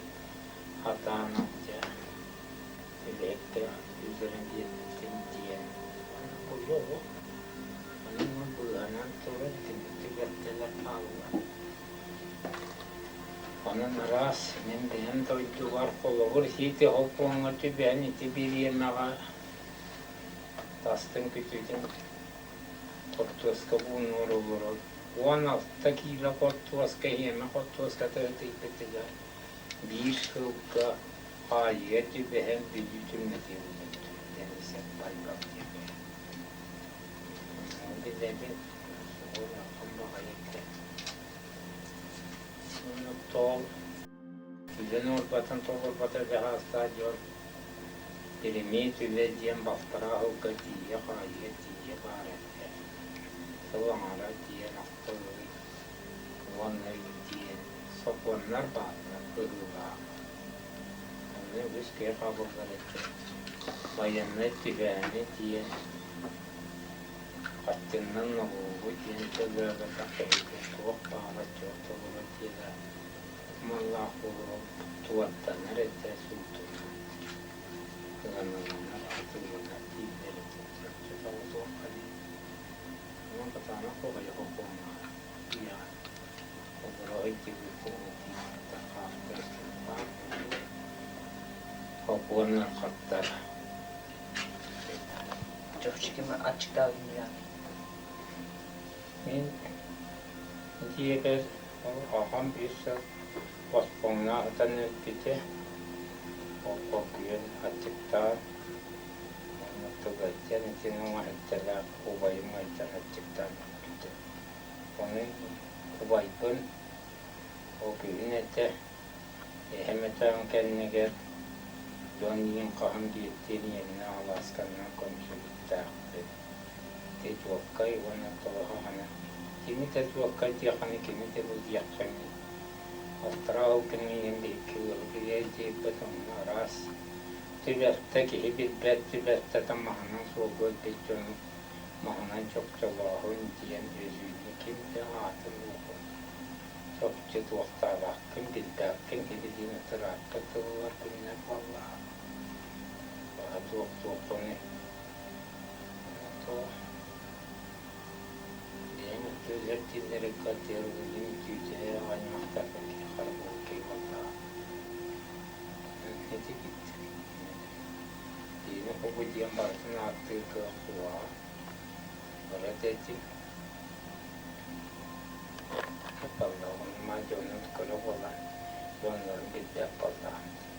хатаан дьэ. Күүстээх күүстэрин биэрбитин диэн уонна буруйу онон быыһанан туран итинник түбэлтэлэр бааллар. Онон араас мин бэйэм дойдубар холобур ити холкуоҥҥа түбэһэн ити бириэмэҕэ тастыҥ күтүтүн хортуоска буунугар олорон 16 киилэ хортуоска иһиэмэ хортуоската ытыйбытыгар биир сылга хаайыыга түбэһэн Бүлүү түҥэтиһиннэр Денисов Байбал диэн билэбин суоллаахпын баҕайы этэ. Уонна тоол үлэн уорбатын толорбото бэҕэһээ дьон Перемиит үлэ диэн балтараа сылга тиийэ хаайыыга тиийэ баар этэ. Сыл аҥара тиийэн алта ый уонна ый диэн сокуоннар бааллар быһыылаах. Онно үгүс киһи хабыллар этэ. Байыаннай түһээни тиийэн хаччыннан нолуогу диэн төлөөбөтөх киһитин туох баҕара чуо толоро диэнэ маллаах буолуо туорданар этэ суутунан кыһаналанар атыыланар дииллэр этэ чахчы тоҕо суохха Онон кытаанах баҕайы хокуоҥҥа ийэҕэ олоро сылдьыбытын этииттэн хаартыскалаах хокуон ыарахаттар. Чопчуким аччыктаабын Мин дьиэбэр ол аҕам биир сыл боспоҥноох ытан өлбүтэ. Ол хоргуйан аччыктаан уонна тыгайдьан итини оҥоһукталаах убайым ыалдьан аччыктаан өлбүтэ. Ону убайбын ол күһүн этэ, эһэм этэҕин кэннигэр дьон иин хаһан биирдиин ийэмнээх алаасканнан көмсүбүттээхпит. Ити чуолкай уонна тоҕо кими да чуолкай диэххиний, кими да билиэххиний. Алтараа ол күн ийэм биһикки ыалы билиэйдиирбит онно араас түбэлтэ киһи билбэт түбэлтэтэ маһынан суолга өлбүт дьону маһынан чопчулооһун диэн үөрүүнү ким да аатын уоҕун чопчу туохтаабаккын билбэккин ибилиин ытырааппыт тыллар күннэр буоллаҕа баҕа туох туоххунуй туох бэйэҥ үтүөлэр дииллэригэр тыарылыйым түүтэ аймахтарбын киһи харабыл киһи буоллаҕа ити Киһини хобу диэн барытын ааттыыр кыах суоҕа. Бары да этим. Паллаҕыныма дьонун көрө буолан, дьоннорун билбэт буоллаҕым дии.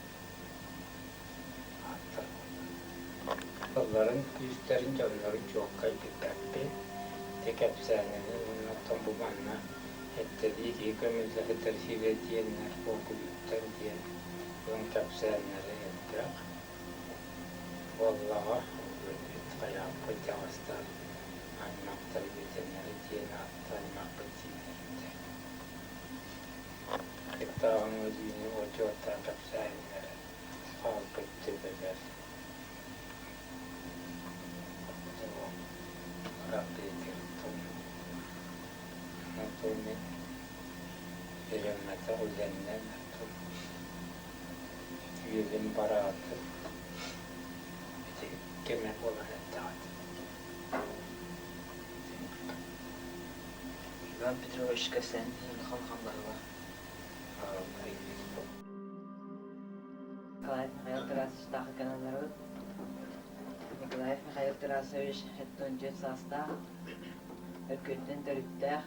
Ааттар Тылларын, күүстэрин, дьоннорун чуолкай билбэппин. Ити кэпсээнинэн уонна оттон бу манна эттэлии киһи көмүллэ сытар сирэ диэннэр буолгуйуттан диэн дьон кэпсээннэрэ элбэх. Буоллаҕа, хайааппыт дьаҕастар аймахтар бүтэннэрэ диэн ааттаан аймахпыт дииллэр этэ. Ытыктааҕын өлүүнү отчуоттаан кэпсээһиннэрэ хаалбыт төбөбөр Мин үөрэммэтэх үлэннэн үөлүм бараатын ити кэмэ буолан эрдэҕэ Иван Петрович кэпсээн улахан хамнаһыла. Николаев Михаил Тарасовичтаах каналларыбыт. Николаев Михаил Тарасович 74 саастаах, Өркөттөн төрүттээх,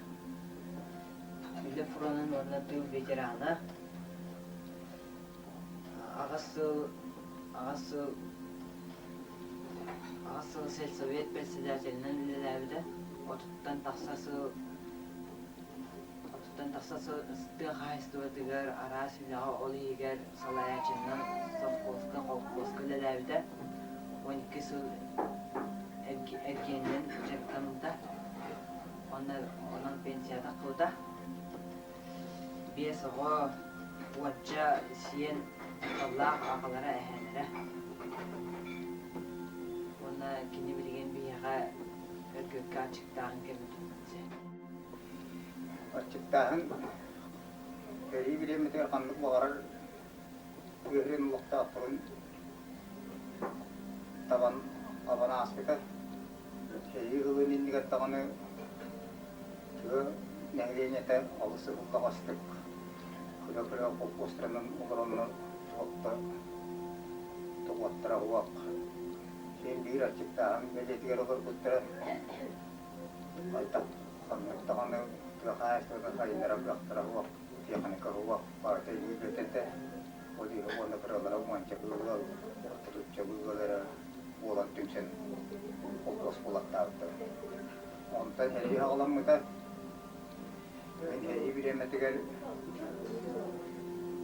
үлэ фронун уонна тыыл ветерана. Аҕыс сыл, аҕыс сыл, аҕыс сыл сельсовет председателинэн үлэлээбитэ. Отуттан тахса сыл Отуттан тахса сыл тыа хаһаайыстыбатыгар араас үлэҕэ, ол иһигэр салайааччынан совхозка, холкуоска үлэлээбитэ. 12 сыл эргиэнинэн дьарыктаммыта. Онно онон пенсияда таххыбыта. Биэс оҕо, уонча сиэн тапталлаах аҕалара, эһээлэрэ. Уонна кини билигин биһиэхэ Өргөккө аччыктааһын кэмитин Аччыктааһын сэрии бириэмэтигэр ханнык баҕарар ыарыын олохтоохторун табан хабан ааспыта. Сэрии сылын иннигэр даҕаны тыа нэһилиэнньэтэ олус ыһыллаҕастык кыра-кыра холкуостарынан олороннор туохта туһуохтара уох. Син биир аччыктааһын бэлиэтигэр олорбуттара. Хайдах ханнык даҕаны тыа хаһаайыстыбатын сайыннарар кыахтара суох, тиэхиникэ суох, барыта илии үлэтэ этэ. Ол иһин уонна кыралара уонча ыал, отучча ыал эрэ буолан түмсэн холкуос булаттаабыттара. Онтон сэрии саҕаламмыта. Мин сэрии бириэмэтигэр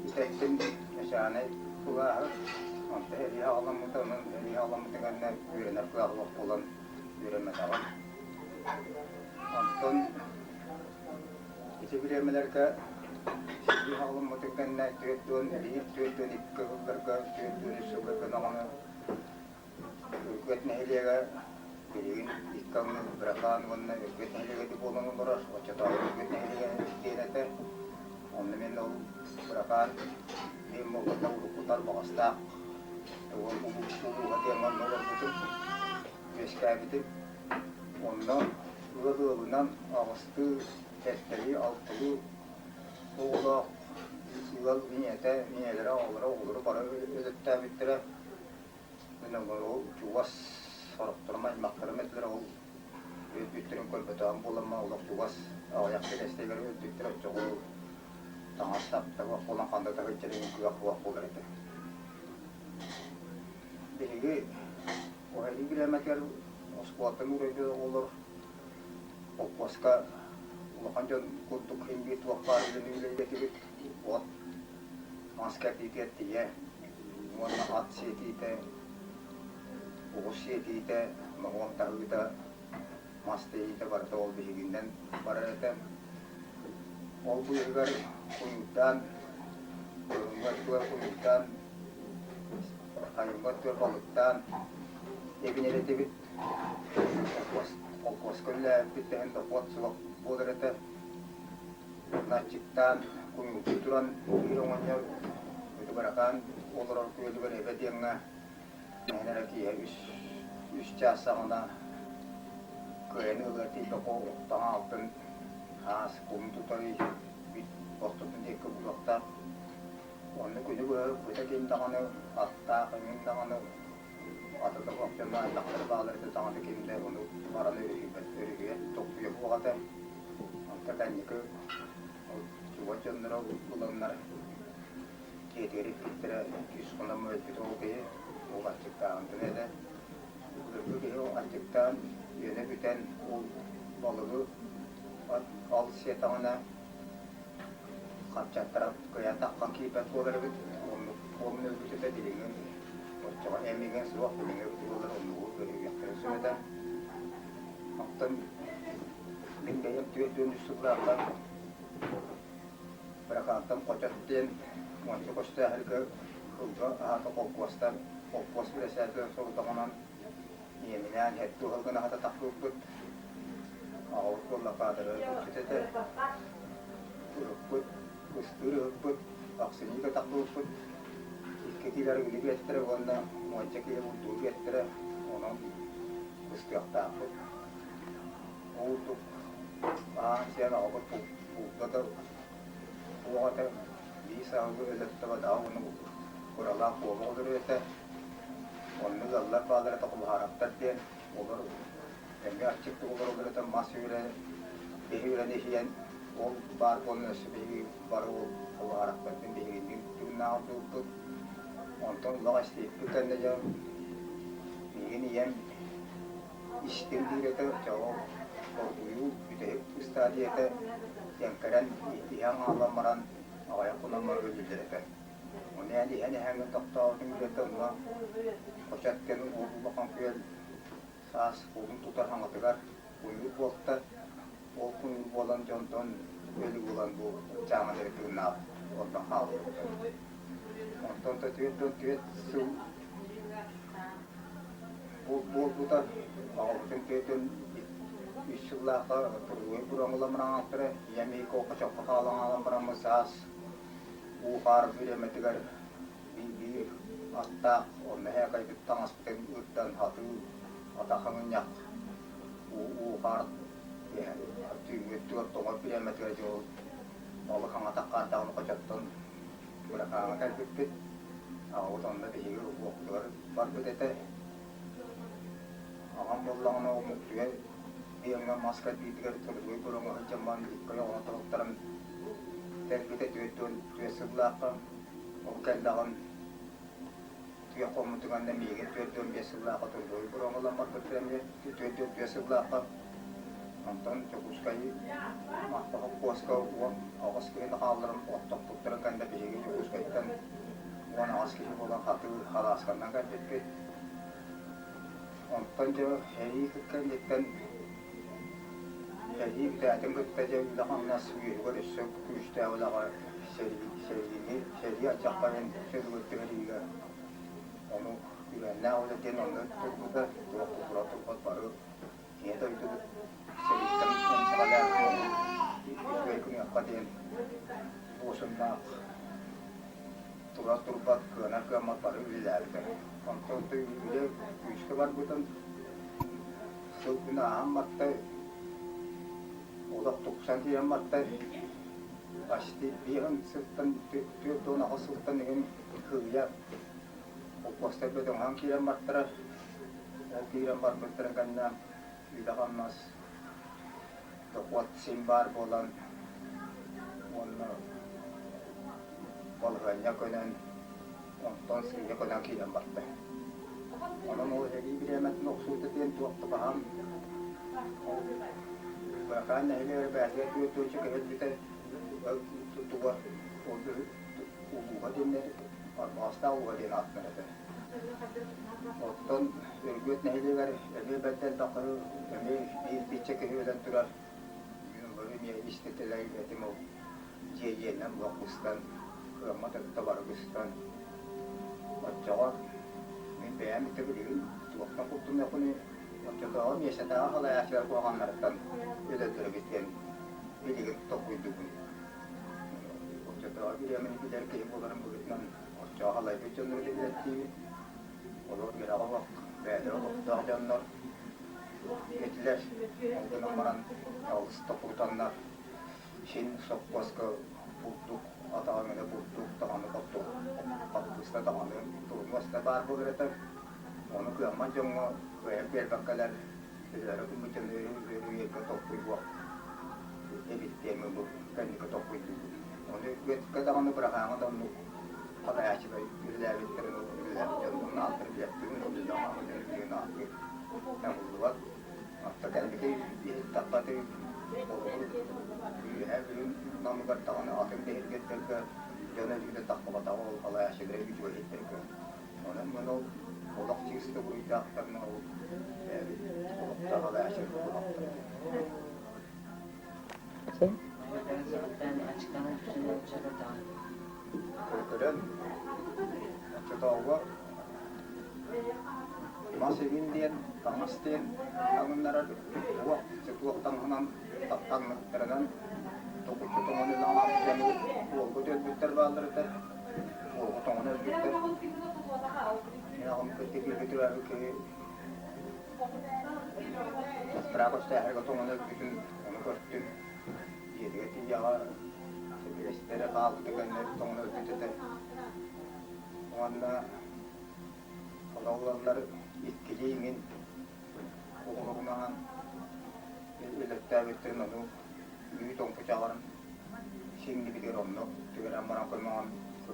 бүтэттим начальнай кылааһы. Онтон сэрии саҕаламмыта, онон сэрии саҕаламмыта кэннэ үөрэнэр кыах суох буолан үөрэммэтэҕим. Онтон ити бириэмэлэргэ сэрии саҕаламмытын кэннэ 41, 42 сылларга, 43 сылларга даҕаны Өргүөт нэһилиэгэ билигин икки аҥы Быракаан уонна Өргүөт нэһилиэгэ буолан олорор. Оччотооҕу Өргүөт нэһилиэгэ диэн этэ. Онно мин ол Быракаан диэн буолбата урукку Тарбаҕастаах улууһа диэн манна олорбутум, үөскээбитим. Онно ыал ыалынан аҕыстыы, сэттэлии, алталыы оҕолоох ыал ийэтэ, ийэлэрэ, оҕолоро, оҕолору бары өлөттөөбүттэрэ. Мин олору чугас сорохторум аймахтарым этилэр, ол өлбүттэрин көрбөтөҕүм буолан олох чугас аҕыйах кириэстигэр өлбүттэр оччоҕо таҥас таптаҕа буолан ханна да сылдьарын кыах суох буолар этэ. Биһиги уһайыы бириэмэтигэр оскуолаттан уурайбыт оҕолор холкуоска улахан дьон курдук син биир туох баар үлэни үлэлиэтибит, от, мас кэрдиитигэр тиийэ уонна ат сиэтиитэ, оҕус сиэтиитэ, ноһуом таһыыта, мас тэйиитэ барыта ол биһигинэн барар этэ. Ол быыһыгар куйуурдаан, кыһыҥҥы өттүгэр куйуурдаан, сайыҥҥы өттүгэр балыктаан эбинэр этибит. Холкуоска үлэлээбиппит да иһин дохуот суох буолар этэ. Наччыктаан, куйуурдуу туран биир оҕонньор Быракаан олорор күөлүгэр Эбэ диэҥҥэ мээнэ эрэ киэһэ үс, үс чаас саҕана кыайан ылыар тиийбэккэ таҥа алтын хаас кулун тутар ортотун диэки булуохтаах. Онно күнү быһа ыкпыта ким даҕаны аттаах эҥин даҕаны ата да суох дьонно аймахтара бааллар этэ даҕаны ким да ону баран өрүһүйбэт өрүһүйэр толкуйа суох этэ. Онто кэнники чугас дьонноро ыланнар дьиэтигэр илпиттэрэ үс хонон өлбүт ол киһи ол аччыктааҕынтан этэ. Былыргы киһи аччыктаан үөнэ бүтэн ол балыгы ал сиэтэҕинэ хапчаттара кыайан таххан киирбэт буолар эбит. Оннук буолан өлбүт этэ билиҥҥи оччоҕо эмиҥэ суох билиҥҥи эбит буоллар оннугу көрүөхтэрин сөп этэ. Оттон мин бэйэм 43 сыллаахха Быракаантан Хочот диэн уонча көстөөһөргө сылга аһата холкуостан холкуос бэрэсээтэлин сорудаҕынан ийэминээн һэттэ уһалгын аһата тахсыбыппыт. Аҕабыт буолла каадыры булчут этэ. Ыһыкпыт, ыстыыр ыһыкпыт, ахсынньыга тахсыбыппыт. Икки киилэ арыгыны биэртэрэ уонна уонча киилэ бурдугу биэртэрэ. Онон ыстыахтаахпыт. Ол курдук аан сиэн аҕабыт булда да суох этэ, биир саһылы өлөртө бадаҕа уонна кыралаах куобах өлөрүө этэ. Онно ыаллар бааллар этэ Кулуһаараптар диэн, олор эмиэ аччыктык олороллор этэ, мас үрэ, биһи үрэн иһийэн ол баар буолан өссө биһиги бары ол Кулуһаараптартан биһигинниин тыыннаах ордубуппут. Онтон улах эстиэппит кэннэ дьон миигин ийэм Истиҥ диир этэ, оччоҕо оргуйуу бүтэһик ыстаадыйата эҥкэрэн иһэн хаалан баран аҕыйах хонон баран өлүллэр этэ. Ону эн иһэн иһэҥҥин тохтообутуҥ диэтэ онно Хочот диэн улахан күөл саас кулун тутар хаҥатыгар куйуур буолта. Ол куйуур буолан дьонтон өлү булан бу чааҥы тыыннаах ордон хаалбыттар. Онтон 44 сыл буолбута. Аҕабытын тыатын үс сыллаахха Туругуй бураҥыламыраҥаахтара ийэм икки чоххо хаалан хаалан бараммыт саас уу-хаар бириэмэтигэр биир аттаах онно һээкайбыт таҥаспытын ыырдан хатыы атах аҥынньах уу хаар түүҥҥү өттүгэр тоҥор бириэмэтигэр дьыл балык хаҥатах хаардаҕын хочоттон Быракааҥҥа кэлбиппит. Аҕабыт онно биһиги уһуохпутугар барбыт этэ. Аҕам буоллаҕына ол Муктуйа диэҥҥэ мас кэрдиитигэр трудовой бороҥҥо сылдьан баран икки ойоҕоһо тоһуттаран кэлбитэ 44 сыллаахха. Ол кэллэҕин туйах хоммутугар миигин 45 сыллаахха трудовой бороҥ ылан барбыттара эмиэ 44 сыллаахха. Онтон Дьокуускай Марха холкуоска 18 киһини хаалларан оттоппуттарын кэннэ биһиги Дьокуускайтан 18 киһи буолан хатыы халаасканнан кэлбиппит. Онтон дьэ сэрии кэнниттэн сэрии бүтээтин кытта дьэ үлэ-хамнас үөһүгэр өссө күүстээх үлэҕэ сэрии сэриини сэрии алдьархайын чөлүгэр түһэриигэ ону үһүөннээх үлэ диэн онно турбута туох кутура турбат бары Ийэ дойдубут сэрииттэн эмсэҕэлээх буолан үчүгэй гыныахха диэн буосуннаах турар-турбат, кыанар-кыаммат бары үлэлээбитэ. Онтон үлэ күүскэ барбытын сыл күн ааһан барта, олох тупсан киирэн барта. Почти биэһин сылтан, 48 сылтан иһин кыыйа холкуостар бөдөҥөһөн киирэн бартара. Ол киирэн барбыттарын кэннэ үлэ-хамнас, дохуот син баар буолан уонна балаһыанньа көнөн, онтон сыыйа көнөн киирэн барда. Онон ол сэрии бириэмэтин охсуута диэн туох да баһаам ол Быракаан нэһилиэгэр бэйэтигэр 40 киһи өлбүтэ туга ол улууһа диэннэр Арбаҕастаах улууһа диэн ааттанар этэ. Оттон Өргүөт нэһилиэгэр эмиэ бэрт элбэх киһи, эмиэ биир биччэ киһи өлөн турар. Мин олору эмиэ истэтэлэр этим ол дьиэ дьиэнэн буох быстан, кыаммат өттө бары быстан. Оччоҕо мин бэйэм ити билигин туохтан куттаныахпыный, оччотооҕу миэстэтээҕи салайааччылар куһаҕаннарыттан өлөллөр эбит диэн билигин толкуйдуубун. Оччотооҕу бириэмэни билэр киһи буоларым быһыытынан оччоҕо халайбыт дьоннору да билэттиибин. Олор үөрэҕэ суох, бэйэлэрэ олохтоох дьоннор этилэр. Ол гынан баран алыс токурутаннар син сопхуоска бурдук атаҕыҥыны бурдук даҕаны хаппыыста даҕаны турунуос да баар буолар этэ. Ону кыаммат дьоҥҥо кыайан биэрбэккэлэр өлөөрү гыммыт дьону үөрүйэргэ толкуйуох эбит диэммин бу кэнники толкуйдуубун. Ону үөткэ даҕаны бырахааҥҥа да оннук салайааччылар үлэлээбиттэрин ол үлэлээбит дьоннорун ааттарын билэттибин, ол үлэлээх ааттыыр табыллыбат. Оттон кэнники иһиттэххэ холобур Үөһээ Бүлүү намыгар даҕаны атын биһиргэттэргэ дьон өлүүтэ тахсыбатаҕа ол салайааччылары үчүгэйдэргэ. Онон мин ол олох чыыста буруйдаахтарына ол бэйэбит олохтоох салайааччылар куһаҕаттар. Көрөн оччотооҕуга мас игин диэн, таҥас диэн таҥыннарар туох туох таҥаһынан таҥныбыттарынан токуччу тоҥон ылан уолга өлбүттэр бааллар этэ. Уолга тоҥон өлбүттэр. Мин аҕам кытта бииргэ төрөөбүт киһи Сестра көстөөһөргө тоҥон өлбүтүн ону көртүм. Дьиэтигэр тиийэҕэ сэбиэстэрэ хаалбыта кэннэ тоҥон өлбүт этэ. Уонна олох ыаллар иккилии иҥин оҕолорунаан өлөттөөбүттэрин ону үүт оҥкучаҕарын сиҥнибитигэр онно түһэрэн баран көмөҕөн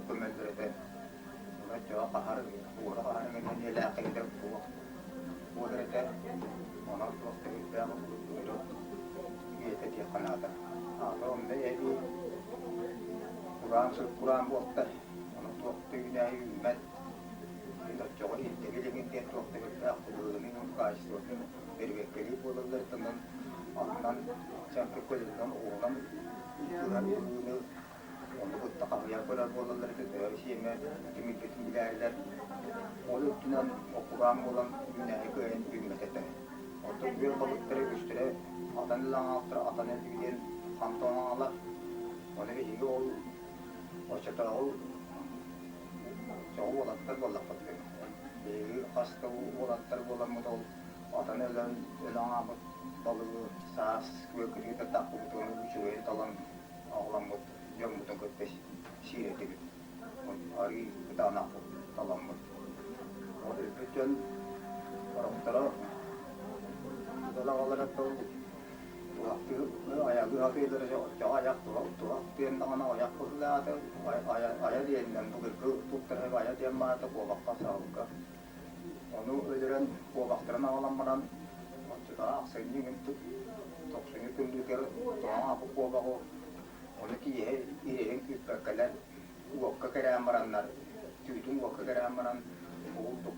көмөллөр этэ. Ону оччоҕо хаһар, уора хаһар иҥин нэһилиэлээх киһитэ туох буолар этэ. Онон туох да үрдээх ырыт үйэтэ диэххэ наада. Аата онно эбии кураан сыл кураан буолта. Ону туох да үүнээйи үүммэт. Оччоҕо ирдэбил иҥин диэн туох да үрдээх быһыыны качествотын бэрэбиэркэлиир буолалларыттан аннан чаҥкы көлүнэн оҕуһунан ыһар быһыыны ону кытта хаһыйар көрөр буолаллар этэ төһө сиэмэ тимирбитин билээрилэр. Ол үрдүнэн окураан буолан үүнээйи кыайан үүммэт этэ. Оттон үөр балыктары үгүстэрэ атан ылаҥаалтара атан өлүү диэн хантан Ону биһиги ол оччотооҕу чоҕу уолаттар Уолаттар буоллахпыт. Биһиги хас да уолаттар буоламмыт ол атан өлөн өлөн аҕабыт балыгы саас күөл кытыыта тахпыбытын үчүгэйин талан аҕаламмыт дьоммутун кытта сиир этибит. Арыый кытаанахпыт таламмыт. Ол өлбүт дьон сорохторо ыал аҕалара тыл туһахтыы айалыы сатыыллара оччоҕо айах туһах диэн даҕаны айах быһыылаата айа диэнинэн былыргы туттар айа диэн баата куобахха саһылга ону өлөрөн куобахтарын аҕалан баран оччотооҕу ахсынньы тохсунньу тымныытыгар туһаҥааппыт куобаҕы ону киэһэ ириэһин күүппэккэлэр уокка кэрээн бараннар түүтүн уокка кэрээн баран угулдук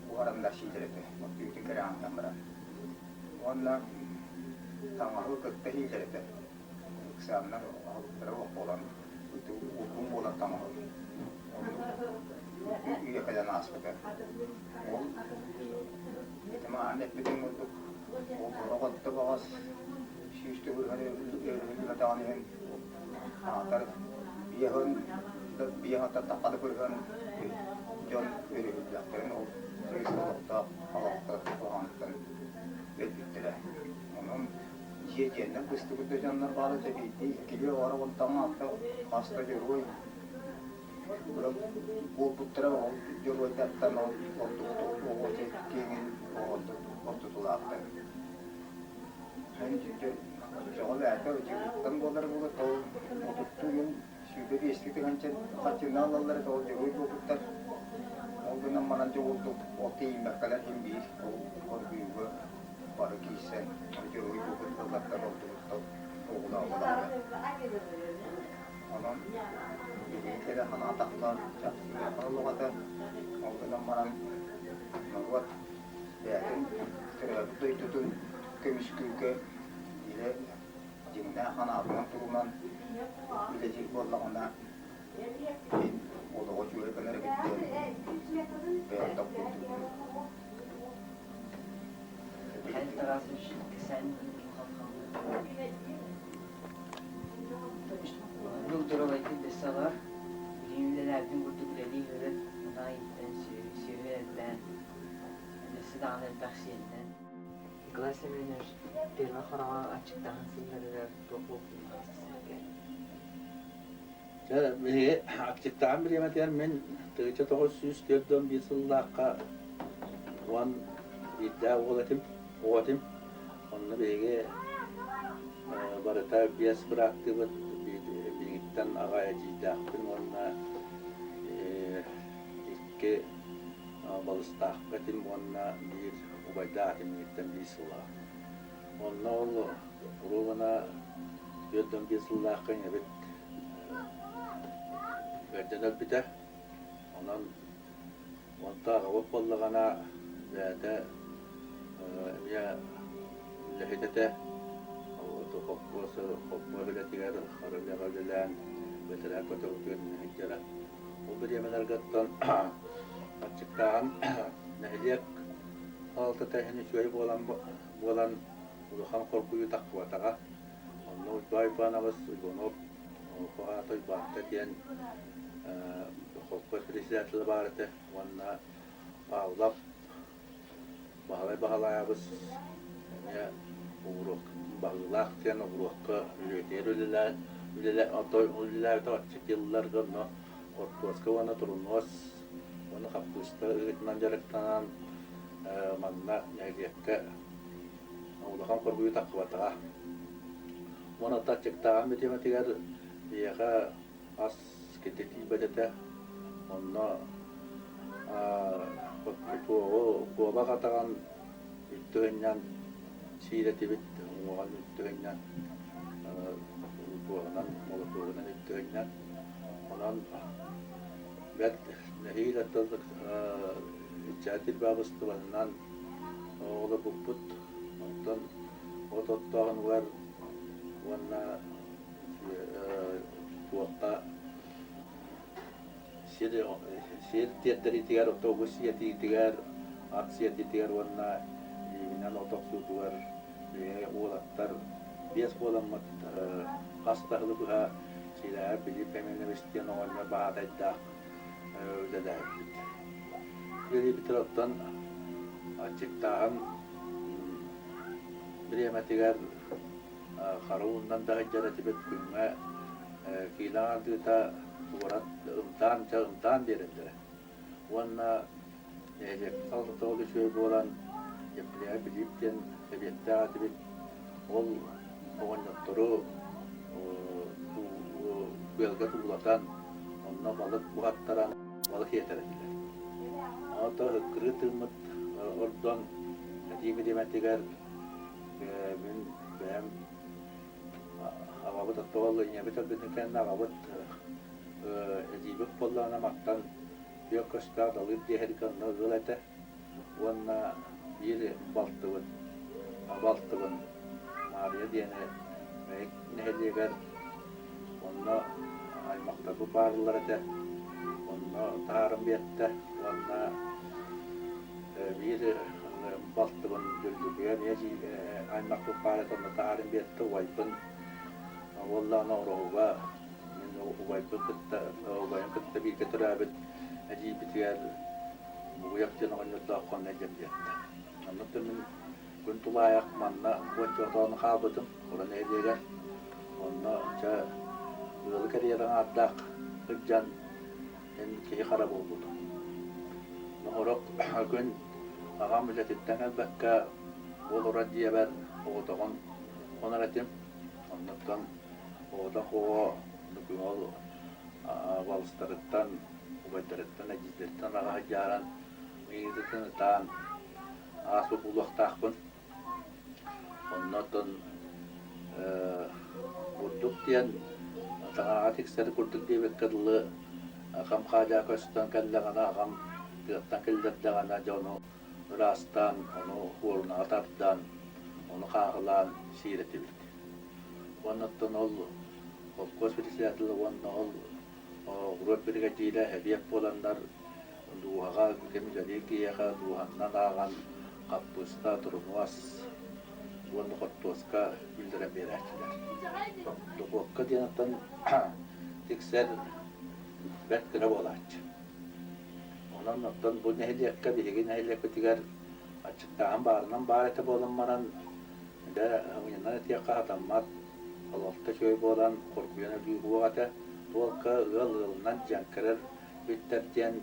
буһараннар сиилэр этэ түүтүн кэрээн баран уонна таҥаһы кытта иилэр этэ ыксааннар аһылыктара уох буолан улгум буолар таҥаһы оннук үйэ кэлэн ааспыта ол ити мааны эппитим курдук ол оҕотто баҕас сүүс төгүл өрүһүллүбэтэҕин иһин аатар биэһин биэһин таххада бырыһан дьон өрүһүллүөхтэрин ол сыыс олохтоох олохтор куһаҕаныттан өлбүттэрэ. Онон дьиэ дьиэннэн быстыбыт да дьоннор баара дьэ биирдии иккилии оҕоро онтон хас да дьоруой буолбуттара ол дьоруойдартан ол ордубут оҕо киэҥин ортотулаахтар. Оччоҕо бэйэтэ дьиҥиттэн буолар буолуо ол отуттуу күн 25 тыһыынча хаччыны ылаллар этэ ол дьоруой буолбуттар. Ол гынан баран дьэ курдук ол тиийиммэккэлэр иһин биир ол оргуйууга бары киирсэн дьоруой буолбут уолаттар ордубуттар оҕолообулаҕа. Онон билигин кэлэ санаатахха чахчы ыарахан олох этэ. Ол гынан баран норуот бэйэтин төрөөбүт дойдутун көмүскүүргэ илэ дьиҥнээх санаатынан турунан үлэлиир буоллаҕына мин олоҕу үчүгэй гынар эбит диэн бэйэм толкуйдуубун. Михаил Тарасович Нук доруобайдык дэсэлэр, билигин үлэлээбитин курдук үлэлии сылдьан, мунаа ииттэн, сүөһү элбээн, өссө даҕаны элбэх сиэннэн. Николай Семенович первый хороҕо аччыктаһан сылларыгар туох буолбутун сэргэ. Дьэ, биһиги аччыктаан бириэмэтигэр мин 1941 сыллаахха 11 уол этим, оҕо этим. Онно биһиги барыта биэс бырааттыыбыт, биһигиттэн аҕа эдьиийдээхпин уонна икки балыстаахпын этим уонна биир убайдаах этим миигиттэн биир сыллаах. Онно ол уруобуна 45 сыллаахха ийэбит эрдэн өлбүтэ. Онон онто аҕабыт буоллаҕына бэйэтэ эмиэ үлэһит этэ. Холкуос холкуос үлэтигэр хара үлэҕэ үлэлээн бэтэрээ көтөҕүтүгэр сылдьара. Ол бириэмэлэргэ оттон аччыктааһын нэһилиэк салалтата иһин үчүгэй буолан буолан улахан хоргуйуу тахсыбатаҕа. Онно Уйбаан Уйбаанабыс Иванов Хоһоото Уйбаанта диэн холкуос председателэ баар этэ уонна Павлов Баһылай Баһылайабыс эмиэ уруок баһыылаах диэн уруокка үлэтигэр үлэлээн үлэлээбитэ аччык дьылларга онно хортуоска уонна турунуос уонна хаппыыста ыытынан дьарыктанан манна нэһилиэккэ улахан хоргуйуу тахсыбатаҕа. Уонна аччыктааҕын битиэмэтигэр биһиэхэ ас кэтитиибэт этэ. Онно туоҕу куобах атаҕын үлтү гынньан сиир этибит, уҥуоҕун үлтү гынньан туоҕунан, молотуогунан үлтү гынньан. Онон бэрт нэһиилэ иччээн тирбаабыстыбанынан олорбуппут. Онтон от оттооһунугар уонна туохха сир сир тиэрдэриитигэр, отобус сиэтиитигэр, ат сиэтиитигэр уонна илиибинэн от охсуутугар уолаттар биэс буоламмыт хас да сылы быһа Сиилээҕэ Филипп Пименович диэн оҕонньор баһаатайдаах. үлэлээбиппит. Үлэлиибитин оттон аччыктааһын бириэмэтигэр хара ууннан да сылдьар этибит күҥҥэ киилэ аҥардыыта куорат ымтаан чэ ымтаан биэрэллэрэ. Уонна нэһилиэкпит салалтата ол үчүгэй буолан Еплея Билиип диэн сэбиэттээх этибит. Ол оҕонньоттору күөлгэ туулатан, онно балык буһаттаран балык иэтэр этилэр. Онто ыккырыы тыыммыт ордон этии бириэмэтигэр мин бэйэм аҕабыт оттоҕол ийэбит өлбүтүн кэннэ аҕабыт эдьиийбит буоллаҕына мантан күөх көстөөх Далыыр диэһэргэ онно ыал этэ уонна биир балтыбын балтыбын Маарыйа диэни Мэйик нэһилиэгэр онно аймахтарбыт бааллар этэ онно таһааран биэртэ уонна биир балтыбын Дүллүкүгэ эмиэ аймахпыт баар этэ онно таһааран биэртэ убайбын уоллаҕына Ороһуга мин убайбын кытта убайым кытта бииргэ төрөөбүт эдьиийбитигэр Бугуйап диэн оҕонньордооххо онно илдьэн биэрдэ. Оннуттан мин күн тулаайах манна уонча отоон хаалбытым Хоро нэһилиэгэр. Онно чэ ыалы кэрийэр аҥаардаах сылдьан мин киһи-хара буолбутум. Сорох күн аҕам үлэтиттэн кэлбэккэ олорор дьиэбэр оҕотоҕун хонор этим. Оннуттан оҕотох оҕо ол балыстарыттан, убайдарыттан, эдьиийдэриттэн аҕаһа дьааран ыйытытын ытаан ааспыт буолуохтаахпын. Онно оттон бурдук диэн таҥараҕа тиксэр курдук диэбиккэ дылы аҕам хаадьаа көстөн кэллэҕинэ аҕам тыаттан киллэрдэҕинэ дьону ыраастаан, ону хуорунаҕа тардан, ону хааһылаан сиир этибит. Уонна оттон ол холкуос председателэ уонна ол оҕуруот биригэдьиирэ эбиэт буоланнар дууһаҕа кэм үлэлиир киһиэхэ дууһаннан ааҕан хаппыыста, турунуос уонна хортуоска үллэрэн биэрээччилэр. Духуопка диэн оттон тиксэр бэрт кыра буолааччы. Онон оттон бу нэһилиэккэ биһиги нэһилиэкпитигэр аччыктааһын баарынан баар этэ буолан баран, дьэ ымыйанан этиэххэ сатаммат, олохто үчүгэй буолан хоргуйан өлүү суох этэ. Туолка ыал ыалынан дьэҥкэрэр биттэр диэн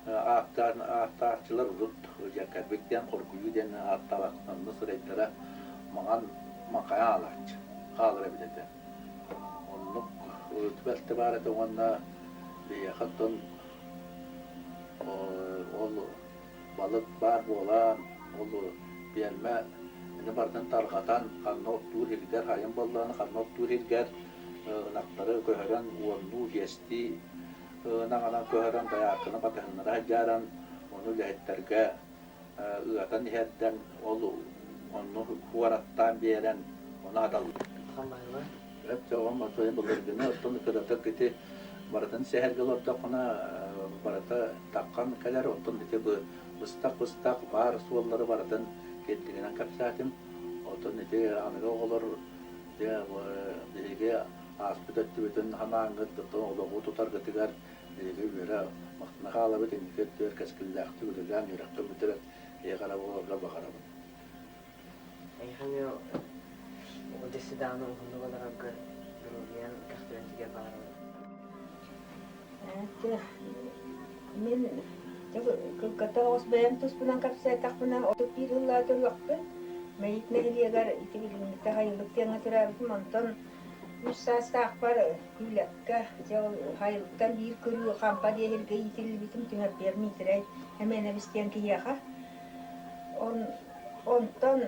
ааттаан ааттааччылар урут дьэҥкэрбит диэн хоргуйуу диэн ааттаабакка онно сырайдара маҥан маҥхайан хаалааччы хаалар эбит этэ. Оннук түбэлтэ баар этэ уонна биһиэхэ оттон ол балык баар буолан, ол пиэрмэ ини барытын тарҕатан, ханна оттуур сиргэр, хайын буоллаҕына ханна оттуур сиргэр ынахтары көһөрөн уоннуу, биэстии ынаҕынан көһөрөн дайаарканы батыһыннара сылдьааран, ону үлэһиттэргэ ыатан иһэрдэн, ол онну куораттаан биэрэн, ону аһаталлар. Хамаһыла. Өп-чоҕом отойун былыргыны оттон кыратык ити барытын сэһэргэ олордоххуна барыта таххан кэлэр, оттон ити быстах-быстах баар суоллары барытын кирдигинэн кэпсээтим. Оттон ити аныгы оҕолор дьэ биһиги ааспыт өттүбүтүн санааҥҥыт, оттон олоҕу тутаргытыгар Биһиги үөрэ махтана хаалабыт, инники өттүгэр кэскиллээхтик үлэлээн үөрэххэ бүтэрэн киһи эрэ буоларга баҕарабын. Эйиэхэ эмиэ дьэсси даҕаны уһуннук олороргор доруобуйаҥ көхтөрүн баҕарабын. Мин кылгата оҕус бэйэм туспунан кэпсээтэхпинэ 31 сыллаа төрүөхпүн. Мэйик нэһилиэгэр ити билиҥҥитэ Хайылык диэҥҥэ төрөөбүтүм. Онтон үс саастаахпар Күүлэккэ, дьэ ол Хайылыктан биир кырыы хампа диэһиргэ иитиллибитим Түмэппиэр Миитэрэй Эмиэнэбис диэн киһиэхэ. Онтон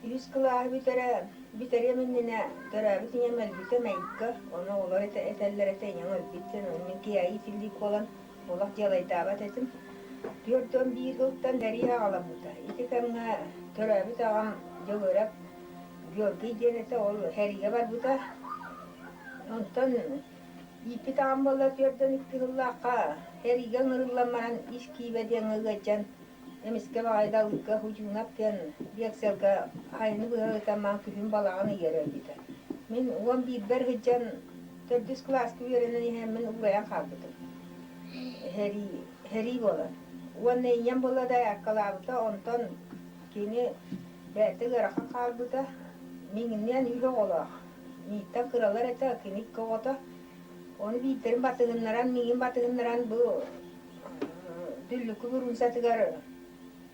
үһүс кылааһы бүтэрэ бүтэриэм иннинэ төрөөбүт ийэм өлбүтэ Мэйиккэ, ону оҕолор этэллэр этэ ийэҥ өлбүт диэн, ону мин киһи иитиллии буолан олох дьыалайдаабат этим. 41 сылтан сэрии аҕаламмыта. Ити кэмҥэ төрөөбүт аҕам Дьөгүөрэп Георгий диэн этэ, ол сэриигэ барбыта. Онтон ииппит аҕам буолла 42 сыллаахха сэриигэ ыҥырыллан баран ис киибэ диэҥҥэ ыалдьан эмискэ баҕайы Далыыка Худьуунап диэн биэксэлгэ айаны быһа ыытан маан күһүн балаҕан ыйыгар өлбүтэ. Мин 11-бэр сылдьан төрдүс кылааска үөрэнэн иһэммин уурайан хаалбытым. Сэрии, сэрии буолан. Уонна ийэм буолла да аккалаабыта, онтон кини бэйэтэ ыарахан хаалбыта. Миҥиннээн үс оҕолоох. Мииттэн кыралар этэ, кини икки оҕото. Ону биирдэрин батыһыннаран, миигин батыһыннаран бу Дүллүкү буруунсатыгар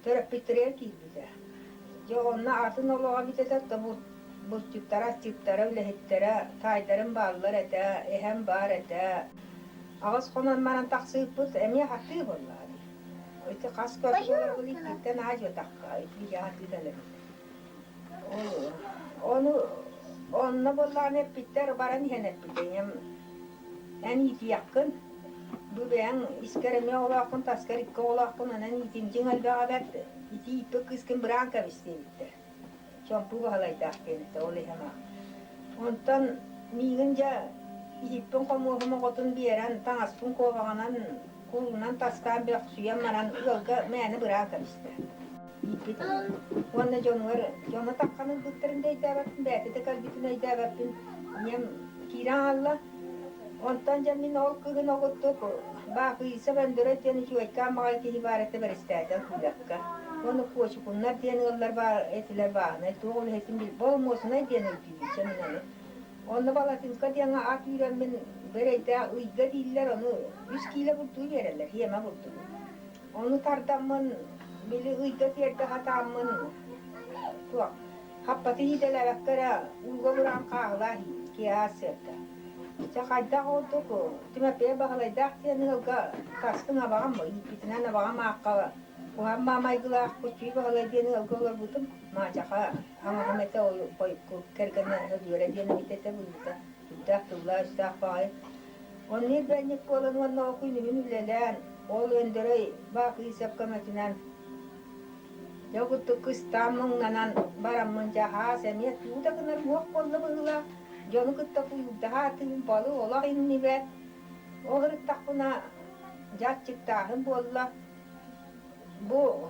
төрөппүттэригэр киирбитэ. Дьэ онно атын олоҕо эбит этэ, булчуттара, асчыттара, үлэһиттэрэ, таайдарым бааллар этэ, эһэм баар этэ. Аҕыс хонон баран тахсыыппыт эмиэ хатыы буоллаҕа дии. Ити хас көрсүлэр иккиттэн аадьуотахха, ити хатыы кэлэбит. Ону онно буоллаҕына эппиттэр, баран иһэн эппитэ ийэм эн иитиэххин, бу бэйэҥ искэр эмиэ оҕолооххун, таскар икки оҕолооххун, онон иитимдьиҥ элбэҕэ бэрт, ити ииппит кыыскын быраан кэбис диэбиттэр. Чомпуу Баһылайдаах диэн этэ, ол иһэн Онтон миигин дьэ иһиппин хомуоһум оҕотун биэрэн, таҥаспын куобаҕынан, куулунан таскаан бөхсүйэн баран ыалга мээнэ быраан кэбистэ. Ииппит Уонна дьонугар дьоно таххан ылбыттарын да өйдөөбөппүн, бэйэтэ да кэлбитин өйдөөбөппүн. Ийэм киирэн хаалла. Онтон дьэ мин ол кыһын оҕуттук Баахыйса Бөндөрө диэн үчүгэйкээн баҕайы киһи баар этэ бэрэстээтэл Күүлэккэ. Уонна Куочукуннар диэн ыаллар баар этилэр бааһынай туох үлэһитин бил Болмуосунай диэн өйдүүбүн чэ мин ону. Онно Балатинка диэҥҥэ ат үүрэммин бэрэйдээх ыйга дииллэр ону үс киилэ бурдугу биэрэллэр хиэмэ бурдугу. Ону тардаммын били ыйга тиэрдэ сатааммын туох хаппаты иитэлээбэккэ эрэ ууга бураан хааһылаа киэһэ сыарда. Чэ хайдах ордук Тимофей Баһылайдаах диэн ыалга тастыҥ абаҕам ииппитинэн абаҕам аахха куһаҕан маамайгылаах Куччуй Баһылай диэн ыалга олорбутум. Маачаха аҥаҕым этэ ол хойукку кэргэнэ Өлүөрэ диэн эбит этэ быһыыта сүрдээх тыллаах-өстөөх баҕайы. Онно ирбэнньик буолан уонна ол күнүһүн үлэлээн, ол Өндөрөй Баакыйсап көмөтүнэн дьэ курдук кыстаан муҥнанан бараммын дьэ аһаас эмиэ туу да гынар муох буолла быһыылаах. Дьону кытта куйуурдаһа атыым балы олох иннибэт. Ол ырыттахпына дьэ аччыктааһын буолла. Бу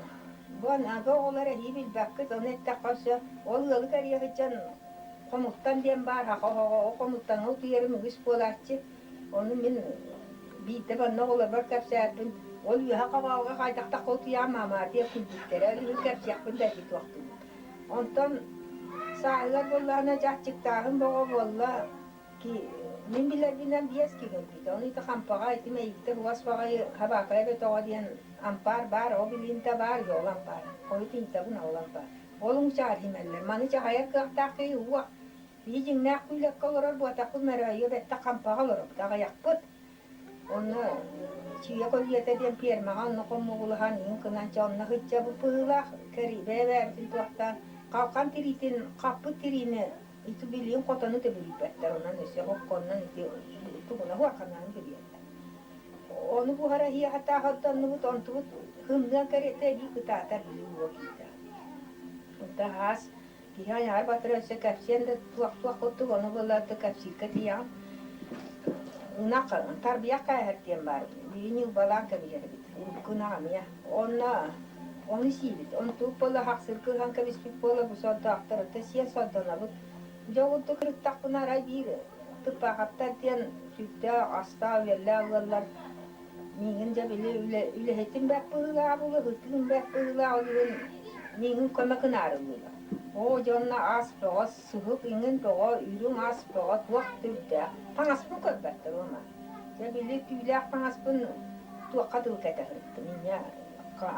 бу аныгы оҕолор эһии билбэккит, ону эттэххэ өссө ол ыалы кэрийэ сылдьан хомуттан диэн баар саха оһоҕо, ол хомуттан утуйарым үгүс буолааччы. Ону мин биирдэ манна оҕолорбор кэпсээппин, ол үөһэ хабаалга хайдахтахха утуйаам маамаатыйа күлбүттэрэ, үһүн кэпсиэхпин да туохтуубун. Онтон сааһыгар буоллаҕына дьэ аччыктааһын бөҕө буолла. Мин билэрбинэн биэс киһи өлбүтэ. Ону ити Хампаҕа ити Мэйиктэ бугас баҕайы Хабаакайа бөтөҕө диэн ампаар баар, ол билиинтэ баар, ол ампаар. Ол итинтэбин ол ампаар. Ол уҥчаар химэллэр. Маны дьаһайар кыахтаах киһи уох. Биһи дьиҥнээх күүлэккэ олорор буотахпыт Мөрөөйүө бэттэх Хампаҕа олоробут, аҕыйахпыт. Онно Чүүйэ көлүйэтэ диэн пиэрмэҕэ онно хомугулаһан иҥ гынан чэ онно сылдьабыт быһыылаах бэйэ-бэйэбитин туохтаан халхан тириитин хаппыт тириини ити билигин хотону да бүрүйбэттэр онон өссө хокконнон ити тугуна хуорханаан бүрүйэллэр. Ону буһара иһиэхэтаах онтоннубут онтубут хымныан кэриэтэ эбии кытаатар билии уо киирдэ. Онто аас Киһи айаҕар батыра өссө кэпсиэн да туох-туох курдук ону буолла да кэпсииргэ тиийэҕин. Ынах тарбыйах кээһэр диэн баар. Биһи ньылбалаан кэбиһэр эбит. Урукку ынах эмиэ. Онно ону сиибит. Онтубут буолла хахсыргы ыһан кэбиспит буола бу сордоохтор оттон сиэн сордонобут. Дьэ курдук ырыттахпына арай биир Тыппаахаптар диэн сүрдээх астаах-үөллээх ыаллар Миигин дьэ били үлэһитим бэрт быһыылаах буолуо, ытыым бэрт быһыылаах ол иһин миигин көмө гынаарыллыылар. Оо, дьэ онно ас бөҕө, сыһык иҥин бөҕө, үрүҥ ас бөҕө туох да үрдээх. Таҥаспын көрбөттөр уонна. Дьэ били түүлээх таҥаспын туохха дылы кэтэ сырыттым. Инньэ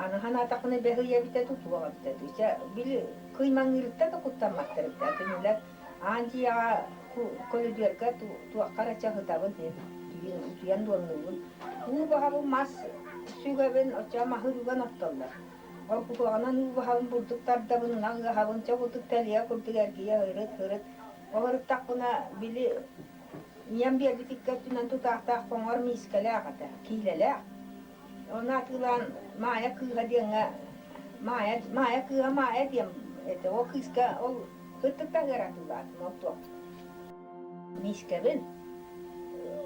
аны санаатахпына бэһ ыйа эбитэ дуу, туох эбитэ дуу. Чэ били кыймаҥныырыттан да куттамматтар эбит. Кинилэр аан дьиэҕэ көлүдүөргэ туохха эрэ чаһытабын утуйан дуоннуубун. Уу баһабын мас сүгэбин, оччоҕо маһы үргэн оттоллор. Ол куһаҕанан уу баһабын бурдук тардабын, ынах ыаһабын, чэ курдук тэлийэ курдук эргийэ ырыт-ырыт. Ол ырыттахпына били ийэм биэрбит икки өттүнэн тутаахтаах хоҥор миискэлээх этэ, киилэлээх. Ону атыылаан Маайа кыыһа диэҥҥэ Маайа, Маайа кыыһа Маайа диэн этэ. Ол кыыска ол һыттыктаһыар атыылаатым ол туох миискэбин.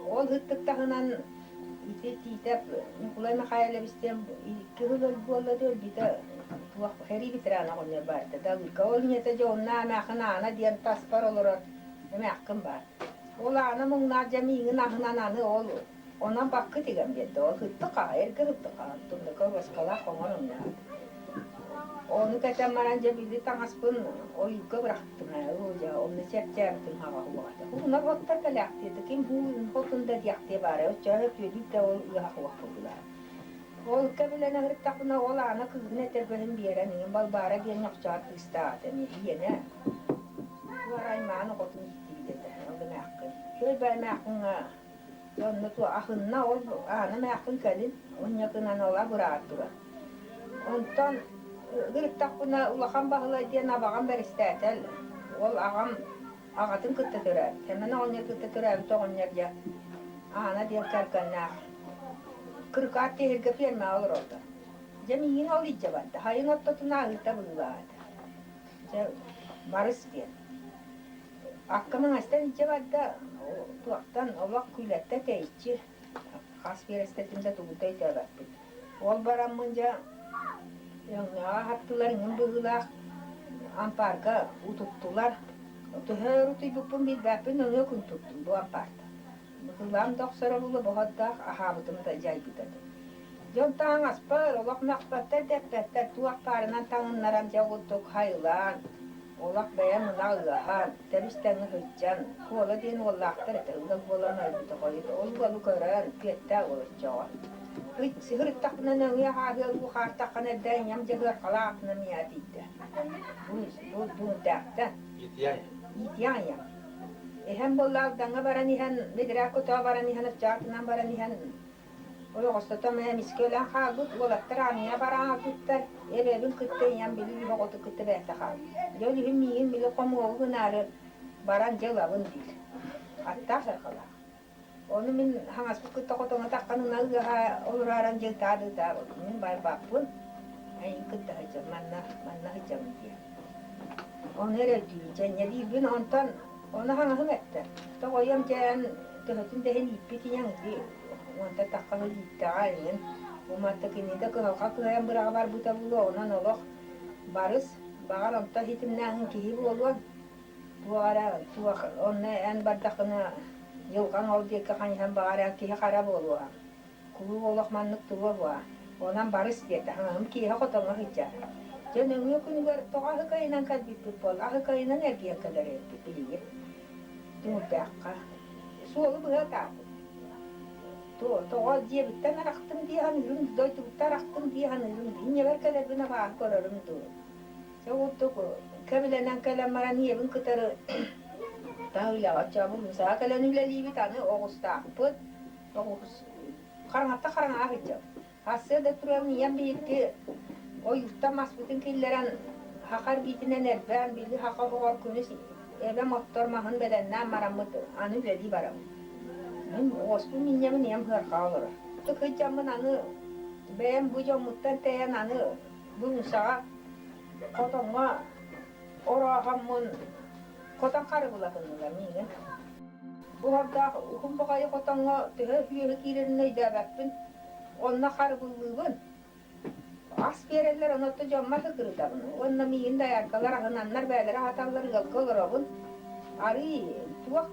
Ол һыттыктаһынан ити Тиитэп Ньукулай Михайлович диэн икки сыл буолла да өлбүтэ туох сэрии ветерана оҕонньор баар этэ. Далыыка ол ийэтэ дьэ онно эмээххин Аана диэн таспар олорор эмээххин баар. Ол Аана муҥнаах дьэ миигин аһынан аны ол. Онон баккы тигэн биэрдэ, ол һыттык аҕай, эргэ һыттык аҕай, туннука уоскалаах хоҥор өҥнөөх. Ону кэтэн баран дьэ били таҥаспын ойуурга бырахтым ээ, оо дьэ онно чэпчээбитим хаҕа уоҕата. Уунар оттор кэлээхтиэтэ, ким һуун хотун да диэхтиэ баара, оччоҕо түөлүүр да ол ыаһах уох буоллулар. Ол кэбилэнэ сырыттахпына ол Аана кыыһын этэрбэһин биэрэн иҥин Балбаара диэн ньохчоот кыыстаах этэ эмиэ ийэнэ. Туора аймаҕын оҕотун ииттибит этэ ол эмээххин. Үчүгэй эмээххиҥҥэ Онно аһынна ол Аана эмээххин кэлин унньакынан ол абыраатылар. Онтон ыгырыттахпына Улахан Баһылай диэн абаҕам бэрэстээтэл ол аҕам аҕатын кытта төрөөбүт. Сэмэн оҕонньор кытта төрөөбүт оҕонньор дьэ Аана диэн кэргэннээх Кырыкаат Тиһиргэ фермаҕа олороллор. Дьэ миигин ол илдьэ барда. Сайын ортотун ааһыыта быһыылаата. Дьэ барыс диэн. Акка маҥастан илдьэ барда, туохтан олох күүлэттэ тэйиччи, хас биэрэстэтин да тугу да өйдөөбөппүн. Ол бараммын дьэ өҥнөөх аһаттылар, иҥин быһыылаах ампаарга утуттулар. Төһө өр утуйбуппун билбэппин, нөҥүө күн туттум бу ампаарта. Быһыылаам да охсоро буолуо, боһордоох аһаабытым да дьайбыта дуу. Дьон таҥаспар олох мөхпөттөр да эппэттэр, туох баарынан таҥыннаран дьэ курдук хайылаан, олох бэйэм ынах ыаһан, тэбис-тэҥҥэ сылдьан, Куола диэн уоллаахтар этэ, ыал буолан өлбүтэ хойут, ол уолу көрөн, күөттээх уол оччоҕо. Сыһырыттахпына нөҥүө хааһыа уу хаартаххына эрдэ ийэм дьаһыархалаах атынан миэхэ тиийдэ. Бу бу Дуҥтаахтан. Иитиэх ийэм. Эһэм буолла Алдаҥҥа баран иһэн, бэдэрээк көтөҕө баран иһэн, оччоҕо баран иһэн Ойоҕостотон эмискэ өлөн хаалбыт уолаттар армия баран хаалбыттар, эбэбин кытта ийэм били үһү оҕотун кытта бэйэтэ хаалбыт. Дьэ ол иһин миигин били хомуогу гынаары баран дьэ ылабын диир. Аттаах сарҕалаах. Ону мин хаҥаспыт кытта хотоҥҥо таххан ынах ыаһа олорааран дьэ ытаа да ытаа буоллум. Мин барбаппын, эйигин кытта сылдьабын, манна манна сылдьабын диэн. Ону эрэ өйдүүбүн, дьэ инньэ диирбин онтон ону хаҥаһым эттэ. Тоҕойуом дьэ эн төһөтүн да иһин ииппит ийэҥ ити уонта тахха сыл ииттэҕэ эйигин. Уматта кини да кыһалҕа кыайан быраҕа барбыта буолуо, онон олох барыс, баҕар онто ситимнээҕин киһи буолуон. Туох эрэ туох онно эн бардаххына дьылҕаҥ ол диэки хайыһан баҕар эн киһи хара буолуоҕа. Кулууп олох маннык туруо буо, онон барыс диэтэ, хаҥаһым киэһэ хотоҥҥо сылдьар. Дьэ нөҥүө күнүгэр тоҕо аһыкайынан кэлбиппит буолла, аһыкайынан эргийэн кэлэр эбиппит билигин. Түҥүрдээххэ. Суолу быһа ытаатым. Тоҕо дьиэбиттэн арахтым дии саныырым, дойдубуттан арахтым дии саныырым, инньэбэр кэлэрбин абааһы көрөрүм дуу. Дьэ курдук кэбилэнэн кэлэн баран ийэбин кытары таһыылаҕа оччообун мусаа кэлэн үлэлиибит, аны оҕустаахпыт. Хараҥатта хараҥаҕа сылдьабыт. Сарсыарда туран ийэм биһикки ойууртан маспытын киллэрэн саха эрбиитинэн эрбээн, били саха оһоҕор күнүс эбэм оттор маһын бэлэмнээн бараммыт аны үлэлии барабыт. Мин оҕуспун минньэбин ийэм сыарҕаҕа олорор. Сылдьаммын аны бэйэм бу дьоммуттан тэйэн аны бу мусаҕа хотоҥҥо орооһоммун хотон харыбылатыннылар миигин. Буһардаах уһун баҕайы хотоҥҥо төһө сүөһү киирэрин өйдөөбөппүн. Онно харыбыллыыбын. Ас биэрэллэр, онуота дьоммор сыкырытабын. Уонна миигин дояркалар аһынаннар бэйэлэрэ аһаталлар, ыалга олоробун. Арыый туох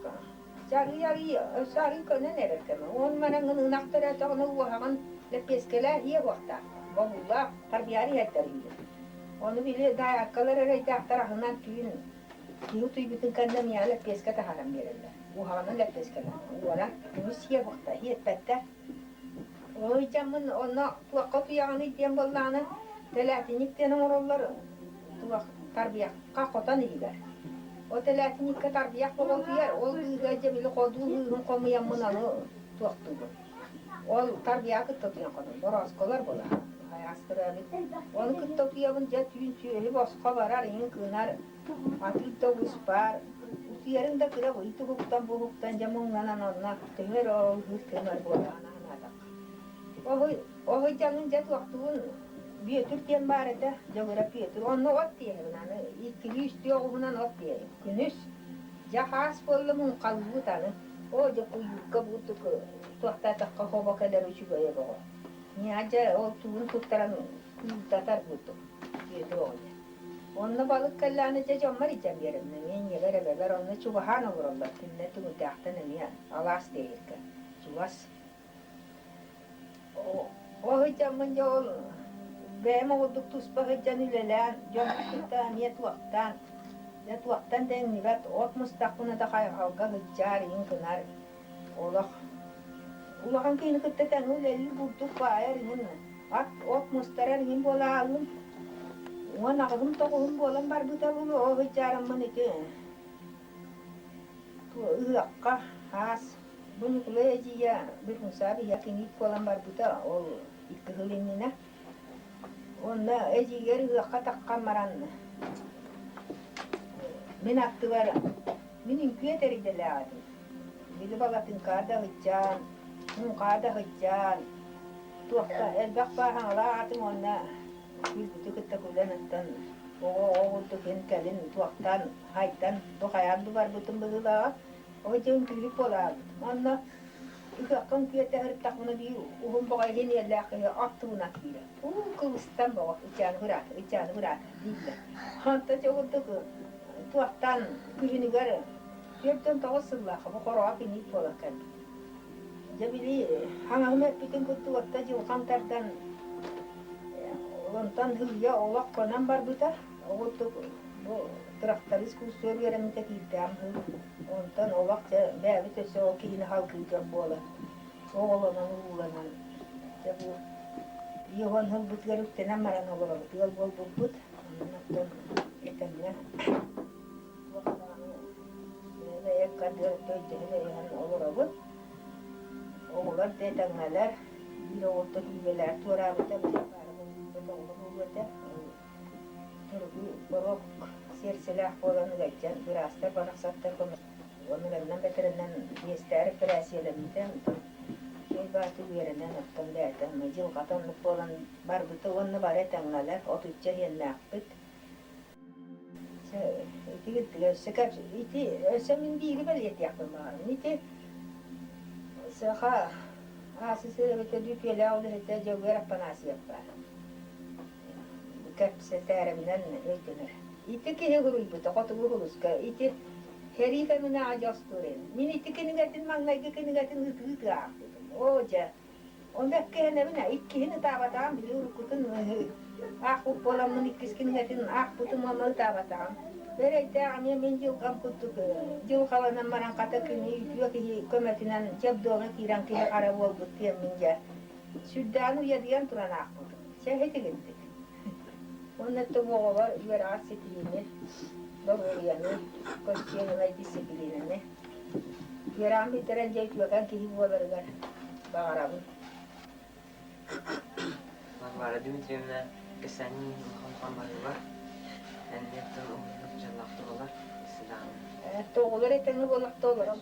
дьэ арыый-арыый өссө арыый көнөн эрэр кэмэ. Уон мараҥын ынах төрөөтөҕүнэ уоһаҕын лэппиэскэлээх иһиэ буохтаах, бобуулаах, тарбыйаары иһэрдэр үһү. Ону били дояркалар эрэйдээхтэр аһынан түүн Киһи утуйбутун кэннэ миэхэ лэппиэскэ таһааран биэрэллэр. Уһаҕынан лэппиэскэлэр. Уоран күнүс сиэ буохта, иэппэттэр. Ол дьаммын онно туохха утуйаҕыный диэн буоллаҕына, тэлээтинньик диэн оҥороллор туох тарбыйахха хотон иһигэр. Ол тэлээтинньиккэ тарбыйах боҕо утуйар, ол быыһыга дьэ били ходуу быыһын хомуйаммын ону туохтуубун. Ол тарбыйаҕы кытта утуйан хонон, бороосколор буолар. Хайаас төрөөбүт. Ону кытта утуйабын дьэ түүн сүөһү босхо барар, иҥин кыынар, атыыр да оҕус баар. Утуйарыҥ да кыра ый туһуктан буһуктан дьэ муҥнанан онно төһө эрэ ол ыһыыр тыынар буоллаҕына санаатахха. Оһуйдьаҥын дьэ туохтуун Бүөтүр диэн баар этэ, Дьөгүрэ Бүөтүр. Онно от тиэһэбин аны иккилии-үстүү оҕуһунан от тиэйэбин. Күнүс дьэ хаас буолла муҥхалыыбыт аны. Оо дьэ куйуурга буурдук туохтаатахха хобо кэлэр үчүгэйэ бөҕө. Ньаадьа ол тугун туттаран куйуурдатар буурдук Бүөтүр оҕонньор. Онно балык кэллэҕинэ дьэ дьоммор илдьэн биэрэбин эмиэ ийэбэр эбэбэр онно чугаһаан олороллор кинилэр Түҥүрдээхтэн эмиэ алаас диэһиргэ чугас. Ол сылдьаммын дьэ ол бэйэм оҕурдук туспа сылдьан үлэлээн, дьону кытта эмиэ туохтаан, дьэ туохтан да иҥнибэт от мустахпына да хайҕалга сылдьаар иҥ гынар олох. Улахан киһини кытта тэҥҥэ үлэлиир бурдук баайар иҥин, ат от мустарар иҥин буолаалым. 18-ым тоҕуһум буолан барбыта буолуо, ол сылдьаарыммын ити ыһыахха аас Бу Ньукулай эдьиийэ Биргунсаап ийэ киниит буолан барбыта ол икки сыл иннинэ. Уонна эдьиийгэр ыһыахха таххан баран мин аттыбар мин үҥкүү этэр идэлээх этим. Били балатыҥкаа да сылдьан, муҥхаа да сылдьан, туохха элбэх бааһаҥалаах атым уонна күлбүтү кытта күлэн оттон оҕо-оҕо курдук ин кэлин туохтан хайдан бу хайаан да барбытым быһыылааҕа. Ол дьэ үҥкүүһүт буолаабыт. Онно ыһыахха үҥкүүтэ сырыттахпына биир уһун бөҕө иһин иэллээх киһи ат туһунан киирэр. Уу кыбыстан бөҕө ычааны быраата, ычааны быраата дииллэр. Онтон дьэ курдук туохтан күһүнүгэр 49 сыллаахха бу хороҕо киниит буолан кэлбит. Дьэ били хаҥаһым эппитин курдук отто дьылҕам тардан онтон һыыйа олох конон барбыта. Ол курдук бу тырахтарыыс курсугар үөрэммитэ киирдэҕим үһү. Онтон олох дьэ бэйэбит өссө ол киһини халгыы дьон буолан, оҕолонон урууланан дьэ бу Иоанн ылбытыгар үктэнэн баран олоробут, ыал буолбуппут. Онон оттон этэҥҥэ туох даҕаны бэйэ ыккардыгар өйдөһөн өйөһөн олоробут. Оҕолор да этэҥҥэлэр, биир оҕоттон үлэлээн туораабыта, бэйэ баара буолбут оҕолор буолуо этэ. Туругу боруок сиэрсэлээх буолан ыалдьан, быраастар барахсаттар көмөлөрүнэн бэтэринэн биэстээр эпэрээссийэлэммитэ, онтон ол бааты үөрэнэн оттон бэйэтэ дьылҕата оннук буолан барбыта уонна бары этэҥҥэлэр, отучча иһиэннээхпит. Ити өссө ити өссө мин биири бэлиэтиэхпин баҕарабын. Ити саха АССР эбэтэр үтүөлээх үлэһитэ Дьөгүөр Аппанасьев баар. Кэпсэтээрэбинэн өйдөнөр. Ити киһи суруйбута хотугу сулуска ити сэрии кэминээҕи дьостуурин. Мин ити кинигэтин маҥнайгы кинигэтин ытыы-ытыы аахпытым. Оо дьэ, ону эккиһэнэбин иккиһин ытаабатаҕым били уруккутун аахпыт буоламмын иккис кинигэтин аахпытым уонна ытаабатаҕым. Эрэйдээх эмиэ мин дьылҕам курдук дьылҕаланан баран хата кини үтүө киһи көмөтүнэн чебдоҥа киирэн киһи хара буолбут диэммин дьэ сүрдээҕин уйадыйан туран аахпытым. Чэ итигирдик. Уонна оҕолор үөрэҕэр ситиһиини, доруобуйаны, көстүүнүнэй дисциплинаны үөрэҕин бүтэрэн дьэ үтүөкэн киһи буоларыгар баҕарабын. Варвара Дмитриевна кэсээнин улахан барыылар, энниэттэн уһуннук дьаллаах туһалар, сыдаҕаны. Тоҕолор этэҥҥэ буоллахта олорон.